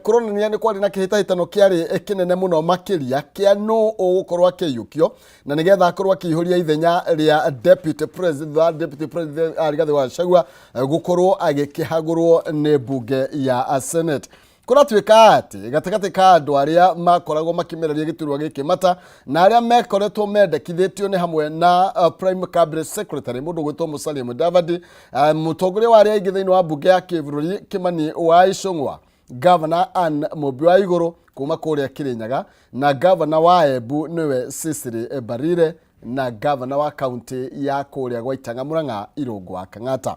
kũronania nĩ kwarĩ na kĩhĩtahĩtano kĩarĩ kĩnene mũno makĩria kĩa nũ ũgũkorwo akĩiyũkio na nĩgetha akorwo akĩihũria ithenya rĩa deputy president, wa deputy president Rigathĩ wa Gachagua gũkorwo agĩkĩhagũrwo nĩ mbunge ya Senate. Kũratuĩka atĩ gatagatĩ ka andũ arĩa makoragwo makĩmereria gĩturwa gĩkĩ mata na arĩa mekoretwo mendekithĩtio nĩ hamwe na Prime Cabinet Secretary mũndũ ũgwĩtwo Musalia Mudavadi, mũtongoria wa arĩa aingĩ thĩinĩ wa mbunge ya kĩbũrũri Kimani wa Ichung'wa, Governor Anne Mũmbi wa Igũrũ kuma kũrĩa Kirinyaga, na Governor wa Embu nĩwe Cecily Mbarire, na Governor wa kaunti ya kũrĩa gwa Itang'a Murang'a Irũngũ wa Kang'ata.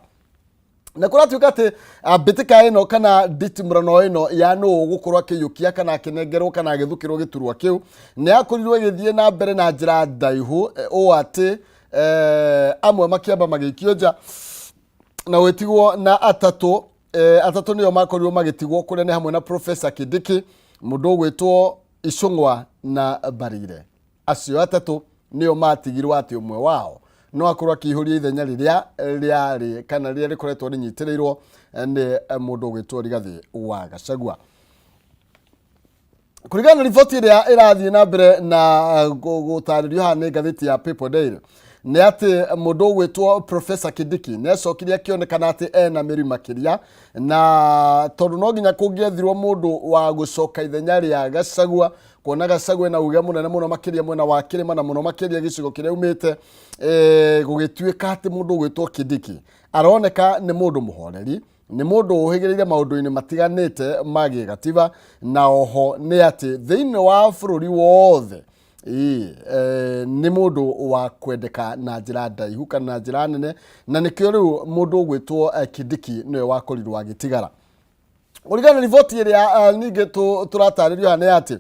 Na kũratuĩka atĩ mbĩtĩka ĩno kana nditimũrano ĩno ya nũ ũgũkorwo akĩiyũkia kana akĩnengerwo kana agĩthukĩrwo gĩturwa kĩu nĩ yakorirwo ĩgĩthiĩ na mbere na njĩra ndaihu, ũũ atĩ amwe makĩamba magĩikio nja na gũgĩtigwo na atatũ. Atatũ nĩo makorirwo magĩtigwo, kũrĩa nĩ hamwe na Professor Kindiki, mũndũ ũgwĩtwo Icũng'wa na Mbarire. Acio atatũ nĩo matigirwo atĩ ũmwe wao no akorwo akĩihũria ithenya rĩrĩa rĩarĩ kana rĩrĩa rĩkoretwo rĩnyitĩrĩirwo nĩ mũndũ ũgwĩtwo Rigathĩ wa Gachagua. Kũringana na riboti ĩrĩa ĩrathiĩ na mbere na gũtarĩrio haha nĩ ngathĩti ya People Daily, nĩ atĩ mũndũ ũgwĩtwo Professor Kindiki nĩ acokire akĩonekana atĩ ena mĩri makĩria, na tondũ no nginya kũngĩethirwo mũndũ wa gũcoka ithenya rĩa Gachagua, kuona Gachagua ena uge mũnene mũno makĩria mwena wa kĩrĩma na mũno makĩria gĩcigo kĩrĩa aumĩte, gũgĩtuĩka atĩ mũndũ ũgwĩtwo Kindiki aroneka nĩ mũndũ mũhoreri, nĩ mũndũ ũhĩgĩrĩire maũndũ-inĩ matiganĩte ma gĩgatiba, na oho nĩ atĩ thĩinĩ wa bũrũri wothe nĩ mũndũ wa kwendeka na njĩra ndaihu kana na njĩra nene, na nĩkĩo rĩu mũndũ ũgwĩtwo Kindiki nĩwe wakorirwo agĩtigara. Kũringana na riboti ĩrĩa ningĩ tũratarĩrio haha nĩ atĩ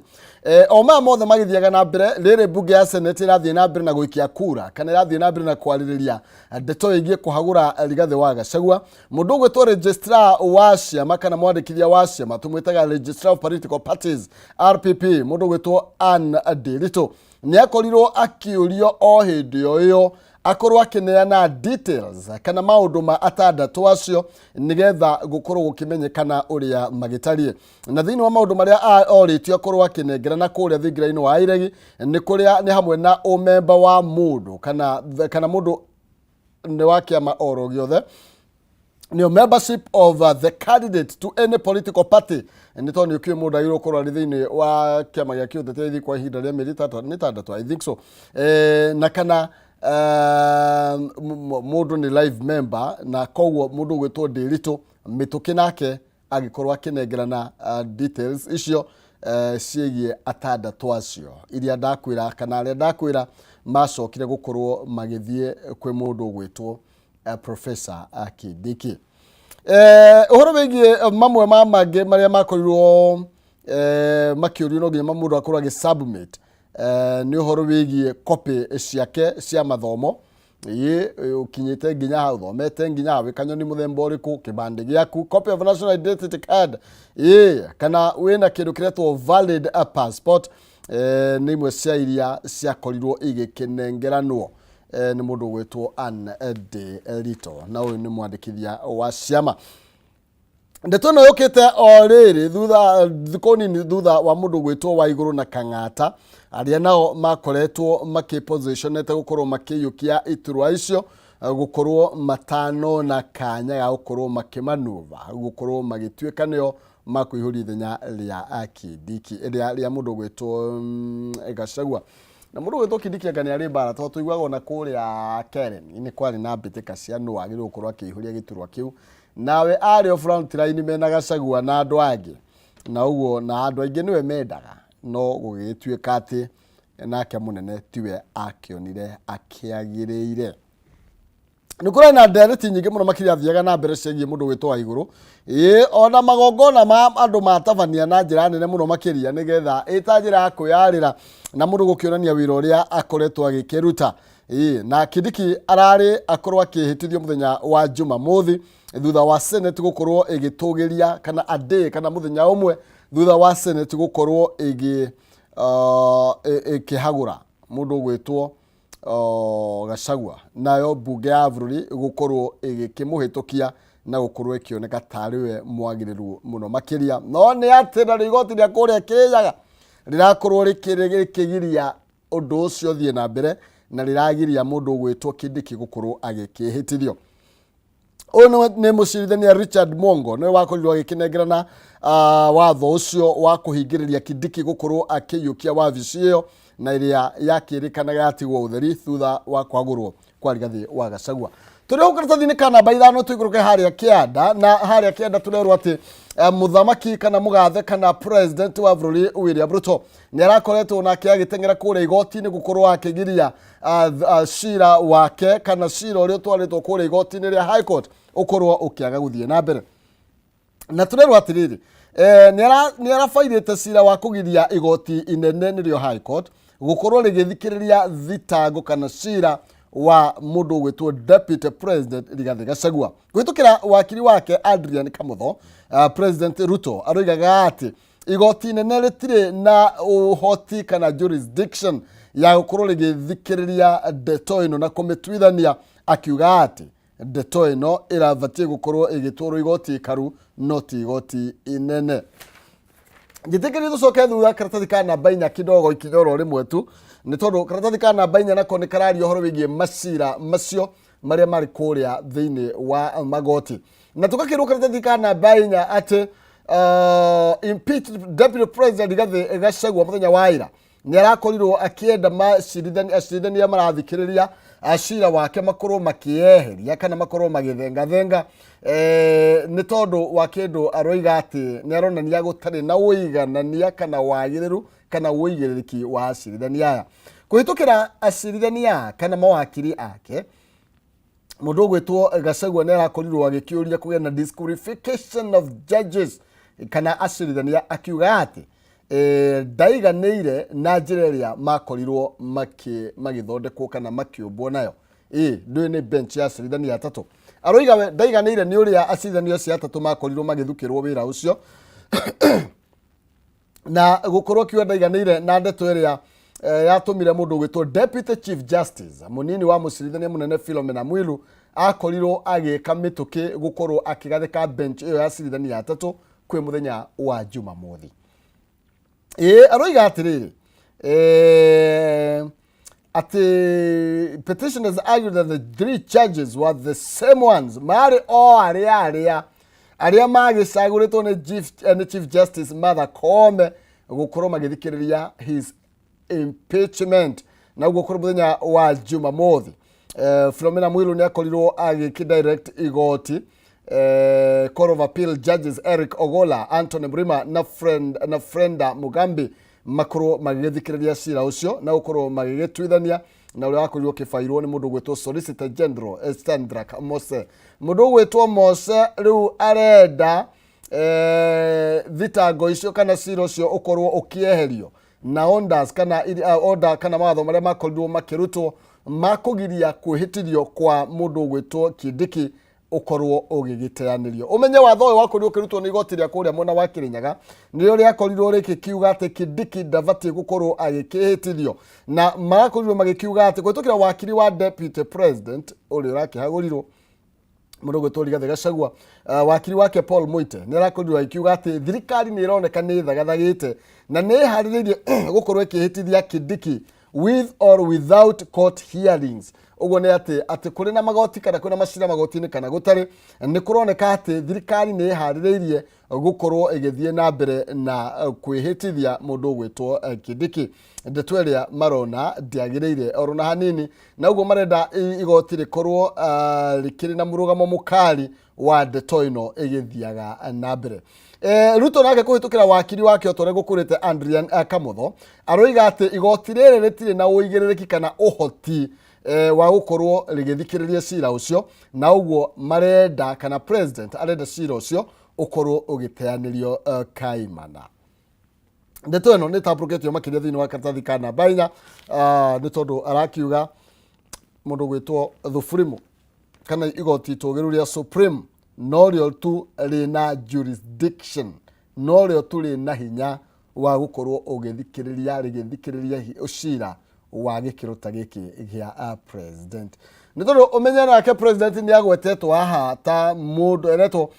o maya mothe magĩthiaga na mbere, rĩrĩ mbunge ya Senate ĩrathiĩ na mbere na gũikia kura kana ĩrathiĩ na mbere na kwarĩrĩria ndeto ĩgiĩ kũhagũra Rigathĩ wa Gachagua, mũndũ ũgwĩtwo registrar wa ciama kana mwandĩkithia wa ciama, tũmwĩtaga registrar of political parties, RPP, mũndũ ũgwĩtwo Ann Ndiritu nĩ akorirwo akĩũrio o hĩndĩ o ĩyo akorwo akĩneana details kana maũndũ ma atandatũ acio nĩgetha gũkorwo gũkĩmenyekana ũrĩa magĩtariĩ. Na thĩinĩ wa maũndũ marĩa orĩtio akorwo akĩnengerana kũrĩa thingira-inĩ wa iregi nĩ kũrĩa nĩ hamwe na ũmemba wa mũndũ kana mũndũ nĩ wa kĩama oro gĩothe, nĩyo membership of the candidate to any political party, nĩ tondũ nĩ ũkĩũĩ mũndũ agĩrĩirwo gũkorwo arĩ thĩinĩ wa kĩama gĩa kĩũteti ithiĩ kwa ihinda rĩa mĩeri 6, I think so, na kana mũndũ nĩ live member. Na koguo mũndũ ũgwĩtwo Ndiritu mĩtũkĩ nake agĩkorwo akĩnengerana details icio ciĩgiĩ atandatũ acio iria ndakwĩra kana arĩa ndakwĩra macokire gũkorwo magĩthiĩ kwĩ mũndũ ũgwĩtwo Professor Kindiki. Ũhoro wĩgiĩ mamwe ma mangĩ marĩa makorirwo makĩũrio no nginya mũndũ akorwo agĩ submit nĩ ũhoro wĩgiĩ copy ciake cia mathomo, ĩ ũkinyĩte nginya ha, ũthomete nginya ha, wĩ kanyoni mũthemba ũrĩkũ, kĩbandĩ gĩaku, copy of national identity card, ĩ kana wĩna kĩndũ kĩretwo valid passport, nĩ imwe cia iria ciakorirwo igĩkĩnengeranwo nĩ mũndũ ũgwĩtwo Ann Ndiritu, na ũyũ nĩ mwandĩkithia wa ciama. Ndeto ĩno yũkĩte o rĩrĩ thutha thikũ nini thutha wa mũndũ gwĩtwo wa igũrũ na Kang'ata, arĩa nao makoretwo makĩpositionete gũkorwo makĩiyũkia iturwa icio, gũkorwo matanona kanya ga gũkorwo makĩmanuva gũkorwo magĩtuĩka nĩo makũihũria ithenya rĩa Kindiki, rĩa mũndũ ũgwĩtwo Gachagua. Na mũndũ ũgwĩtwo Kindiki anga nĩ arĩ mbara, tondũ tũiguaga ona kũrĩa Karen nĩ kwarĩ na mbĩtĩka cia nũ wagĩrĩirwo gũkorwo akĩihũria gĩturwa kĩu, nawe arĩ o front line mena Gachagua na andũ angĩ, na ũguo na andũ aingĩ nĩwe mendaga, no gũgĩtuĩka atĩ nake mũnene tiwe akĩonire akĩagĩrĩire. Nĩ kũrĩ na ndereti nyingĩ mũno makĩria athiaga na mbere ciĩgiĩ mũndũ gwĩtwo wa igũrũ, ĩĩ ona magongona ma andũ matabania na njĩra nene mũno makĩria, nĩgetha ĩta njĩra ya kwĩyarĩra na mũndũ gũkĩonania wĩra ũrĩa akoretwo agĩkĩruta. Ĩĩ na Kindiki ararĩ akorwo akĩhĩtithio mũthenya wa Jumamothi thutha wa Senate gũkorwo ĩgĩtũgĩria kana a day kana mũthenya ũmwe thutha wa Senate gũkorwo ĩkĩhagũra mũndũ ũgwĩtwo Gachagua, nayo mbunge ya bũrũri gũkorwo ĩgĩkĩmũhĩtũkia na gũkorwo ĩkĩoneka tarĩ we mwagĩrĩru mũno makĩria. No nĩ atĩ narĩo igoti rĩa kũrĩa Kĩrĩnyaga rĩrakorwo rĩkĩgiria ũndũ ũcio ũthiĩ na mbere, na rĩragiria mũndũ ũgwĩtwo Kindiki gũkorwo agĩkĩhĩtithio. Ũyũ nĩ mũcirithania Richard Mwongo nĩwe wakorirwo agĩkĩnengerana watho ũcio wa kũhingĩrĩria Kindiki gũkorwo akĩiyũkia wabici ĩyo, na ĩrĩa yakĩrĩkanaga yatigwo ũtheri thutha wa kwagũrwo Kwa Rigathĩ wa Gachagua. Tũrĩ hau karatathi-inĩ ka namba 5 tũikũrũke harĩa kĩanda, na harĩa kĩanda tũrerwo atĩ mũthamaki kana mũgathe kana president wa bũrũri William Ruto nĩ arakoretwo nake agĩteng'era kũrĩa igoti-inĩ gũkorwo akĩgiria cira wake kana cira ũrĩa ũtwarĩtwo kũrĩa igoti-inĩ rĩa High Court ũkorwo ũkĩaga gũthiĩ na mbere. Na tũrerwo atĩrĩrĩ, nĩ arabairĩte cira wa kũgiria igoti inene nĩrĩo High Court gũkorwo rĩgĩthikĩrĩria thitango kana cira wa mũndũ ũgwĩtwo Deputy President Rigathĩ Gachagua. Kũhĩtũkĩra wakiri wake Adrian Kamotho, President Ruto aroigaga atĩ igoti inene rĩtirĩ na ũhoti kana jurisdiction ya gũkorwo rĩgĩthikĩrĩria ndeto ĩno na kũmĩtuithania, akiuga atĩ ndeto ĩno ĩrabatiĩ gũkorwo ĩgĩtwarwo igoti ikaru no ti igoti inene. Njĩtĩkĩrie tũcoke thutha karatathi ka namba 4 kidogo, ikinya oro rĩmwe tu, nĩ tondũ karatathi ka namba 4 nako nĩ kararia ũhoro wĩgiĩ macira macio marĩa marĩ kũrĩa thĩinĩ wa magoti. Na tũgakĩrwo karatathi ka namba 4 atĩ impeached Deputy President Rigathĩ Gachagua mũthenya wa ira nĩ arakorirwo akĩenda acirithania marathikĩrĩria cira wake makorwo makĩeheria kana makorwo magĩthengathenga, nĩ tondũ wa kĩndũ aroiga atĩ nĩ aronania gũtarĩ na ũiganania kana wagĩrĩru kana ũigĩrĩrĩki wa acirithania aya. Kũhĩtũkĩra acirithania aya kana mawakiri ake, mũndũ ũgwĩtwo Gachagua nĩ arakorirwo agĩkĩũria kũgĩa na disqualification of judges kana acirithania, akiuga atĩ ndaiganĩire na njĩra ĩrĩa makorirwo magĩthondekwo kana makĩũmbwo nayo. Ĩ ndũĩ nĩ bench ya acirithania atatũ. Aroiga we ndaiganĩire nĩ ũrĩa acirithania acio atatũ makorirwo magĩthukĩrwo wĩra ũcio, na gũkorwo akiuga ndaiganĩire na ndeto ĩrĩa yatũmire mũndũ ũgwĩtwo Deputy Chief Justice, mũnini wa mũcirithania mũnene Philomena Mwilu, akorirwo agĩka mĩtũkĩ gũkorwo akĩgathĩka bench ĩyo ya acirithania atatũ kwĩ mũthenya wa Jumamothi. Ĩ aroiga atĩrĩrĩ, atĩ petitioners argued that the three judges were the same ones, marĩ o arĩa magĩcagũrĩtwo nĩ Chief Justice Martha Koome gũkorwo magĩthikĩrĩria his impeachment. Na ũguo kũrĩ mũthenya wa Jumamothi, Philomena Mwilu nĩ akorirwo agĩkĩ igoti Court of Appeal judges Eric Ogola, Anthony Mrima na Frenda Mugambi makorwo magĩgĩthikĩrĩria cira ũcio na gũkorwo magĩgĩtuithania na ũrĩa wakorirwo ũkĩbairwo nĩ mũndũ ũgwĩtwo Solicitor General Standrak Mose. Mũndũ ũgwĩtwo Mose rĩu arenda thitango icio kana cira ũcio ũkorwo ũkĩeherio na orders kana order kana mawatho marĩa makorirwo makĩrutwo makũgiria kwĩhĩtithio kwa mũndũ ũgwĩtwo Kindiki ũkorwo ũgĩgĩteanĩrio. Ũmenye watho ũyũ wakorirwo ũkĩrutwo nĩ igoti rĩa kũrĩa mwena wa Kĩrĩnyaga, nĩrĩo rĩakorirwo rĩgĩkiuga atĩ Kindiki ndabatiĩ gũkorwo agĩkĩhĩtithio, na marakorirwo magĩkiuga atĩ kũhĩtũkĩra wakiri wa Deputy President ũrĩa ũrakĩhagũrirwo, mũndũ ũgwĩtwo Rigathĩ Gachagua, wakiri wake Paul Muite nĩ arakorirwo agĩkiuga atĩ thirikari nĩ ĩroneka nĩ ĩthagathagĩte na nĩ ĩharĩrĩirie gũkorwo ĩkĩhĩtithia Kindiki with or without court hearings. Ũguo nĩ atĩ kũrĩ na magoti kana kwĩna macira magoti-inĩ kana gũtarĩ, nĩ kũroneka atĩ thirikari nĩ ĩharĩrĩirie gũkorwo ĩgĩthiĩ na mbere na kwĩhĩtithia mũndũ ũgwĩtwo Kindiki, ndeto ĩrĩa marona ndĩagĩrĩire oro na hanini, na ũguo marenda igoti rĩkorwo rĩkĩrĩ na mũrũgamo mũkali wa ndeto ĩno ĩgĩthiaga na mbere. Ruto nake kũhĩtũkĩra wakiri wake o ta ũrĩa gũkũrĩte Adrian Kamotho aroiga atĩ igoti rĩrĩ rĩtirĩ na ũigĩrĩrĩki kana ũhoti wa gũkorwo rĩgĩthikĩrĩria cira ũcio, na ũguo marenda kana president arenda cira ũcio ũkorwo ũgĩteanĩrio kaimana. Ndeto ĩno nĩ ĩtambũrũkĩtio makĩria thĩinĩ wa karatathi ka namba 4, nĩ tondũ arakiuga mũndũ gwĩtwo Thuburimu kana igoti itũgĩru rĩa Supreme norĩo tu rĩna jurisdiction, norĩo tu rĩna hinya wa gũkorwo ũgĩthikĩrĩria rĩgĩthikĩrĩria cira wa gĩkĩro ta gĩkĩ gĩa president. Nĩ tondũ ũmenye nake president nĩ agwetetwo haha ta mũndũ eretwo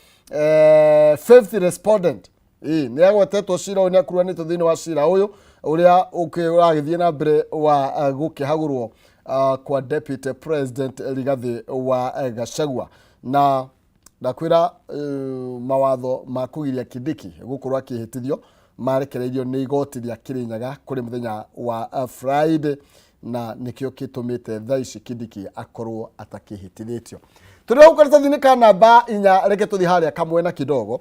fifth respondent. Ĩĩ nĩ agwetetwo cira ũyũ, nĩ akuruhanĩtio thĩinĩ wa cira ũyũ ũrĩa ũragĩthiĩ na mbere wa gũkĩhagũrwo kwa Deputy President Rigathĩ wa Gachagua. Na ndakwĩra mawatho ma kũgiria Kindiki gũkorwo akĩhĩtithio marekereirio nĩ igoti rĩa Kĩrĩnyaga kũrĩ mũthenya wa Friday. Na nĩkĩo kĩtũmĩte thaa ici Kindiki akorwo atakĩhĩtithĩtio. Tũrĩ hau karatathi-inĩ ka namba 4, reke tũthiĩ harĩa kamwena kidogo,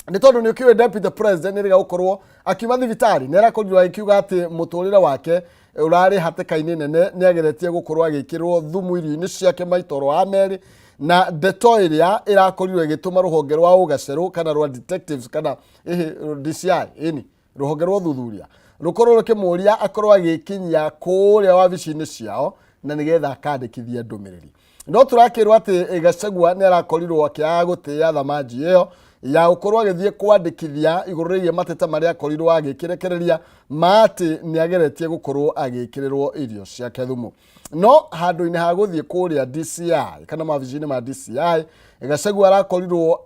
nĩ tondũ nĩ ũkĩũĩ deputy president nĩ rĩga gũkorwo akiuma thibitarĩ. Nĩ arakorirwo agĩkiuga atĩ mũtũrĩre wake ũrarĩ hatĩka-inĩ nene, nĩ ageretie gũkorwo agĩkĩrwo thumu irio-inĩ ciake maita oro wa merĩ, na ndeto ĩrĩa ĩrakorirwo ĩgĩtũma rũhonge rwa ũgacerũ kana rwa detectives kana ĩhĩ DCI, ĩni rũhonge rwa ũthuthuria, rũkorwo rũkĩmũria akorwo agĩkinyia kũrĩa wabici-inĩ ciao na nĩgetha akandĩkithia ndũmĩrĩri. No tũrakĩrwo atĩ Gachagua nĩ arakorirwo akĩaga gũtĩĩa thamanji ĩyo ya gũkorwo agĩthiĩ kwandĩkithia igũrũ rĩgiĩ mateta marĩa akorirwo agĩkĩrekereria ma atĩ nĩ ageretie gũkorwo agĩkĩrĩrwo irio ciake thumu. No handũ-inĩ ha gũthiĩ kũrĩa DCI kana mawabici-inĩ ma DCI, Gachagua arakorirwo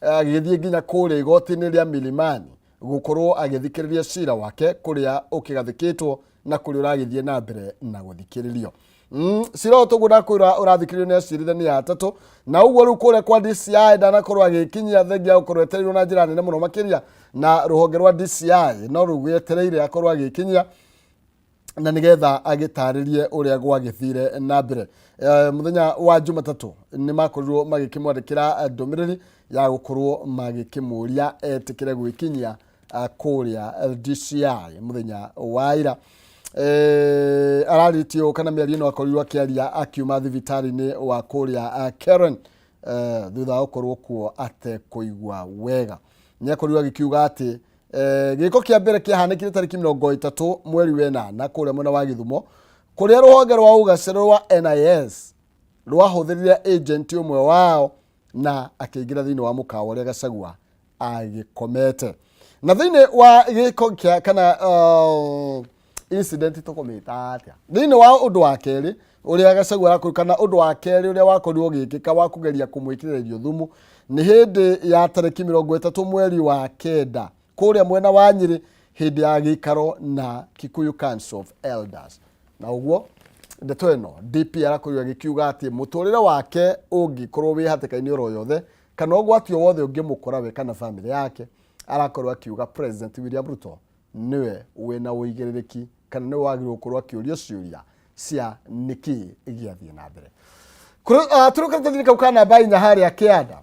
agĩthiĩ nginya kũrĩa igoti-inĩ rĩa Milimani gũkorwo agĩthikĩrĩria cira wake kũrĩa ũkĩgathĩkĩtwo na kũrĩa ũragĩthiĩ na mbere na gũthikĩrĩrio. Cira ũyũ tũguo ndakwĩra ũrathikĩrĩrio nĩ acirithania atatũ, na ũguo rĩu kũrĩa kwa DCI ndanakorwo agĩkinyia thengia gũkorwo etereirwo na njĩra nene mũno makĩria, na rũhonge rwa DCI no rũgĩetereire akorwo agĩkinyia na nigetha agĩtarĩrie ũrĩa gwagĩthire na mbere. Mũthenya wa Jumatatũ nĩ makorirwo magĩkĩmwandĩkĩra ndũmĩrĩri ya gũkorwo magĩkĩmũria etĩkĩre gwĩkinyia kũrĩa DCI mũthenya wa ira. Ararĩtie ũũ kana mĩario ĩno akorirwo akĩaria akiuma thibitarĩ-inĩ wa kũrĩa Karen, thutha wa gũkorwo kuo atekũigua wega. Nĩ akorirwo agĩkiuga atĩ gĩko kĩa mbere kĩahanĩkire tarĩki 30 mweri wa 8 kũrĩa mwena wa Gĩthumo, kũrĩa rũhonge rwa ũgacĩra rwa NIS rwahũthĩrire agent ũmwe wao na akĩingĩra thĩinĩ wa mũkawa ũrĩa Gachagua agĩkomete. Na thĩinĩ wa gĩko kĩa kana incident tũkũmĩta atĩa, thĩinĩ wa ũndũ wa kerĩ ũrĩa Gachagua arakorirwo, kana ũndũ wa kerĩ ũrĩa wakorirwo ũgĩkĩka wa kũgeria kũmwĩkĩrĩra irio thumu, nĩ hĩndĩ ya tarĩki 30 mweri wa 9 kũrĩa mwena wa Nyĩrĩ, hĩndĩ ya gĩikaro na Kikuyu Council of Elders. Na ũguo ndeto ĩno DP arakorirwo agĩkiuga atĩ mũtũrĩre wake ũngĩkorwo wĩ hatĩka-inĩ oro yothe kana ũgwati o wothe ũngĩmũkora we kana bamĩrĩ yake, arakorwo akiuga President William Ruto nĩwe wĩna ũigĩrĩrĩki kana nĩwe wagĩrĩirwo gũkorwo akĩũrio ciũria cia nĩkĩ gĩathiĩ na mbere. Tũrĩ karatathi kau ka namba 4 harĩa kĩanda.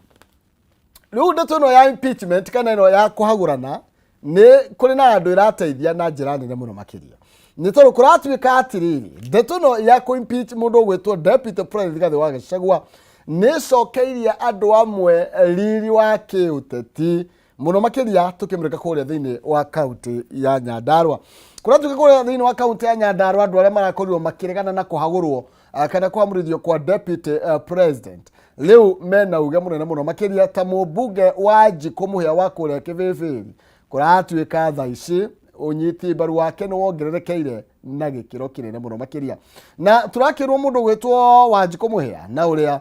Rĩu ndeto ĩno ya impeachment kana ĩno ya kũhagũrana nĩ kũrĩ na andũ ĩrateithia na njĩra nene mũno makĩria, nĩ tondũ kũratuĩka atĩrĩrĩ, ndeto ĩno ya kũ-impeach mũndũ ũgwĩtwo deputy president Rigathĩ wa Gachagua nĩ ĩcokeirie andũ amwe riri wa kĩũteti mũno makĩria, tũkĩmũrĩka kũrĩa thĩinĩ wa kaunti ya Nyandarua. Kũratuĩka kũrĩa thĩinĩ wa kaunti ya Nyandarua andũ arĩa marakorirwo makĩregana na kũhagũrwo kana kũhamũrithio kwa deputy president rĩu mena uge mũnene mũno makĩria, ta mũmbunge wa Njikũ Mũhĩa wa kũrĩa Kĩbĩbĩri. Kũratuĩka thaa ici ũnyiti mbaru wake nĩ wongererekeire na gĩkĩro kĩnene mũno makĩria, na tũrakĩrwo mũndũ gwĩtwo Wanjikũ Mũhĩa na ũrĩa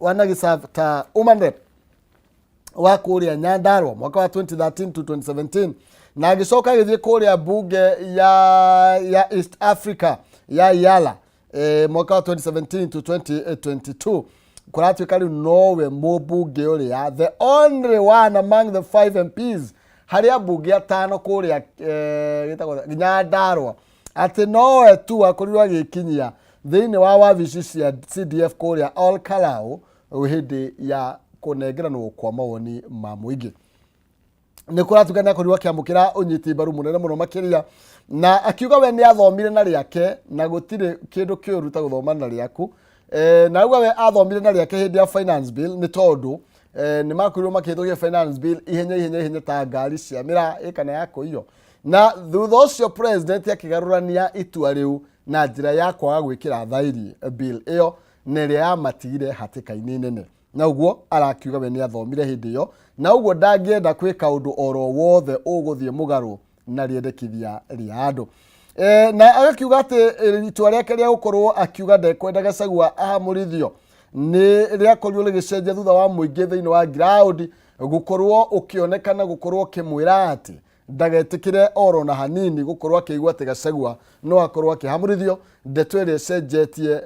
wanagĩserve ta woman rep wa kũrĩa Nyandarua mwaka wa 2013 to 2017, na agĩcoka agĩthiĩ kũrĩa mbunge ya East Africa ya IALA mwaka wa 2017 to 2022. Kũratuĩka rĩu nowe mũmbunge ũrĩa the only one among the five MPs harĩ ambunge atano kũrĩa gĩtagwo Nyandarua, atĩ nowe tu akorirwo agĩkinyia thĩinĩ wa wabici cia CDF kũrĩa Ol Kalou hĩndĩ ya kũnengeranwo kwa mawoni ma mũingĩ. Nĩ kũratuĩka nĩ akorirwo akĩamũkĩra ũnyiti mbaru mũnene mũno makĩria, na akiuga we nĩ athomire na rĩake na gũtirĩ kĩndũ kĩũru ta gũthoma na rĩaku. Na auga we athomire na rĩake hĩndĩ ya finance bill, nĩ tondũ nĩ makorirwo makĩhĩtũkia finance bill ihenya ihenya ihenya ta ngari cia mĩraa ĩ kana ya kũiywo, na thutha ũcio president akĩgarũrania itua rĩu na njĩra ya kwaga gwĩkĩra thairi bill ĩyo, na ĩrĩa yamatigire hatĩka-inĩ nene. Na ũguo arakiuga we nĩ athomire hĩndĩ ĩyo, na ũguo ndangĩenda kwĩka ũndũ oro wothe ũgũthiĩ mũgarũ na rĩendekithia rĩa andũ. Na agakiuga atĩ itua rĩake rĩa gũkorwo akiuga ndekwenda Gachagua ahamũrithio nĩ rĩakorirwo rĩgĩcenjia thutha wa mũingĩ thĩinĩ wa ground gũkorwo ũkĩonekana gũkorwo ũkĩmwĩra atĩ ndagetĩkĩre oro na hanini gũkorwo akĩigua atĩ Gachagua no akorwo akĩhamũrithio, ndeto ĩrĩa ĩcenjetie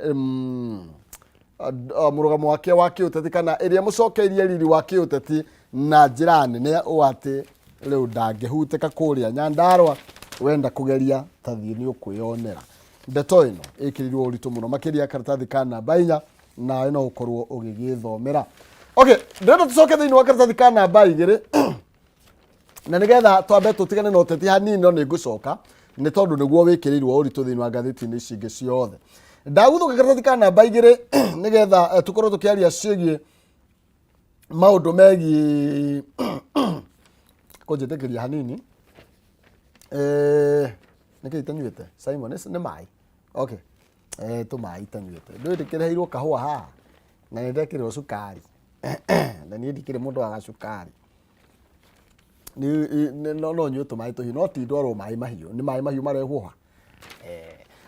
mũrũgamo wake wa kĩũteti kana ĩrĩa mũcokeirie riri wa kĩũteti na njĩra nene, ũũ atĩ rĩu ndangĩhutĩka kũrĩa Nyandarua. Wenda kũgeria ta thiĩ nĩ ũkwĩyonera. Ndeto ĩno ĩkĩrĩirwo ũritũ mũno makĩria karatathi ka namba inya, nawe no ũkorwo ũgĩgĩthomera. Okay, ndĩrenda tũcoke thĩinĩ wa karatathi ka namba igĩrĩ na nĩgetha twambe tũtigane na ũteti hanini, no nĩ ngũcoka nĩ tondũ nĩguo wĩkĩrĩirwo ũritũ thĩinĩ wa ngathĩti-inĩ ici ingĩ ciothe. Ndaguthũka karatathi ka namba igĩrĩ nĩgetha tũkorwo tũkĩaria ciĩgiĩ maũndũ megiĩ kũnjĩtĩkĩria hanini. Nĩkĩ itanyuĩte Simon? Nĩ maĩ. Okay, tũmaĩ itanyuĩte. Ndũĩ ndĩkĩreheirwo kahũa haha na nĩ ndekĩrĩrwo cukari, na niĩ ndikĩrĩ mũndũ wa gacukari. No nyue tũmaĩ tũhiũ, no ti ndwarwo maĩ mahiũ. Nĩ maĩ mahiũ marehwo ha?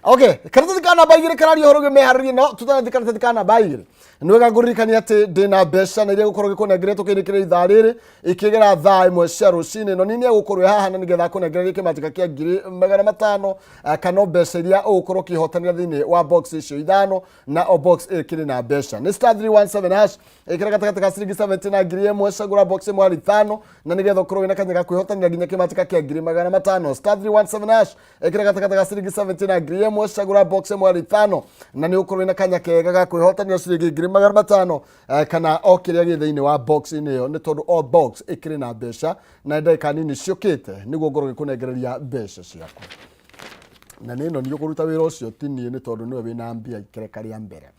Okay, karatathi ka namba igĩrĩ kararia ũhoro wĩgiĩ meharĩria, no tũtanathi karatathi ka namba igĩrĩ, nĩ wega ngũririkania atĩ ndĩna mbeca na iria gũkorwo gĩkũnengeria tũkĩinĩkĩrĩa ithaa rĩrĩ ikĩgera thaa 1 cia rũcinĩ. No nini egũkorwo ĩ haha na nĩgetha akũnengererie kĩmanjĩka kĩa 500,000, kana o mbeca iria ũgũkorwo ũkĩhotanĩra thĩinĩ wa box icio ithano, na o box ĩkĩrĩ na mbeca. Nĩ *317#, ĩkĩra gatagatĩ ka ciringi 70 na 1000, cagũra box ĩmwe harĩ ithano na nĩgetha ũkorwo wĩna kanya ga kwĩhotanĩra nginya kĩmanjĩka kĩa 500,000. *317#, ĩkĩra gatagatĩ ga ciringi 70 na 1000, cagũra box ĩmwe harĩ ithano na nĩ ũkorwo wĩna kanya kega ga kwĩhotanĩra ciringi 500,000, kana o kĩrĩa gĩ thĩinĩ wa box inĩ ĩyo, nĩ tondũ o box ĩkĩrĩ na mbeca, na ndagĩka nini ciũkĩte nĩguo ngorwo ngĩkũnengereria mbeca ciaku. Na nĩ ĩno nĩ ũkũruta wĩra ũcio, ti niĩ, nĩ tondũ nĩwe wĩna mbia ikereka rĩa mbere.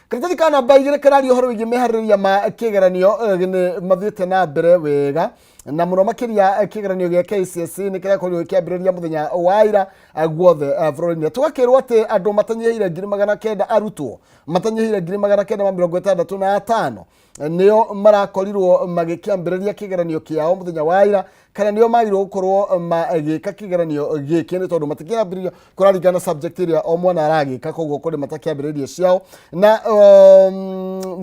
Karatathi ka namba igĩrĩ kararia ũhoro wĩgiĩ meharĩrĩria ma kĩgeranio, nĩ mathiĩte na mbere wega, na mũno makĩria kĩgeranio gĩa KCSE nĩ kĩrakorirwo gĩkĩambĩrĩria mũthenya wa ira guothe bũrũri-inĩ. Tũgakĩrwo atĩ andũ matanyihĩire 900,000, arutwo matanyihĩire 965,000 nĩo marakorirwo magĩkĩambĩrĩria kĩgeranio kĩao mũthenya wa ira, kana nĩo magĩrĩirwo gũkorwo magĩka kĩgeranio gĩkĩ, nĩ tondũ matikĩambĩrĩria, kũraringana subject ĩrĩa o mwana aragĩka, koguo kũrĩ matakĩambĩrĩirie ciao. Na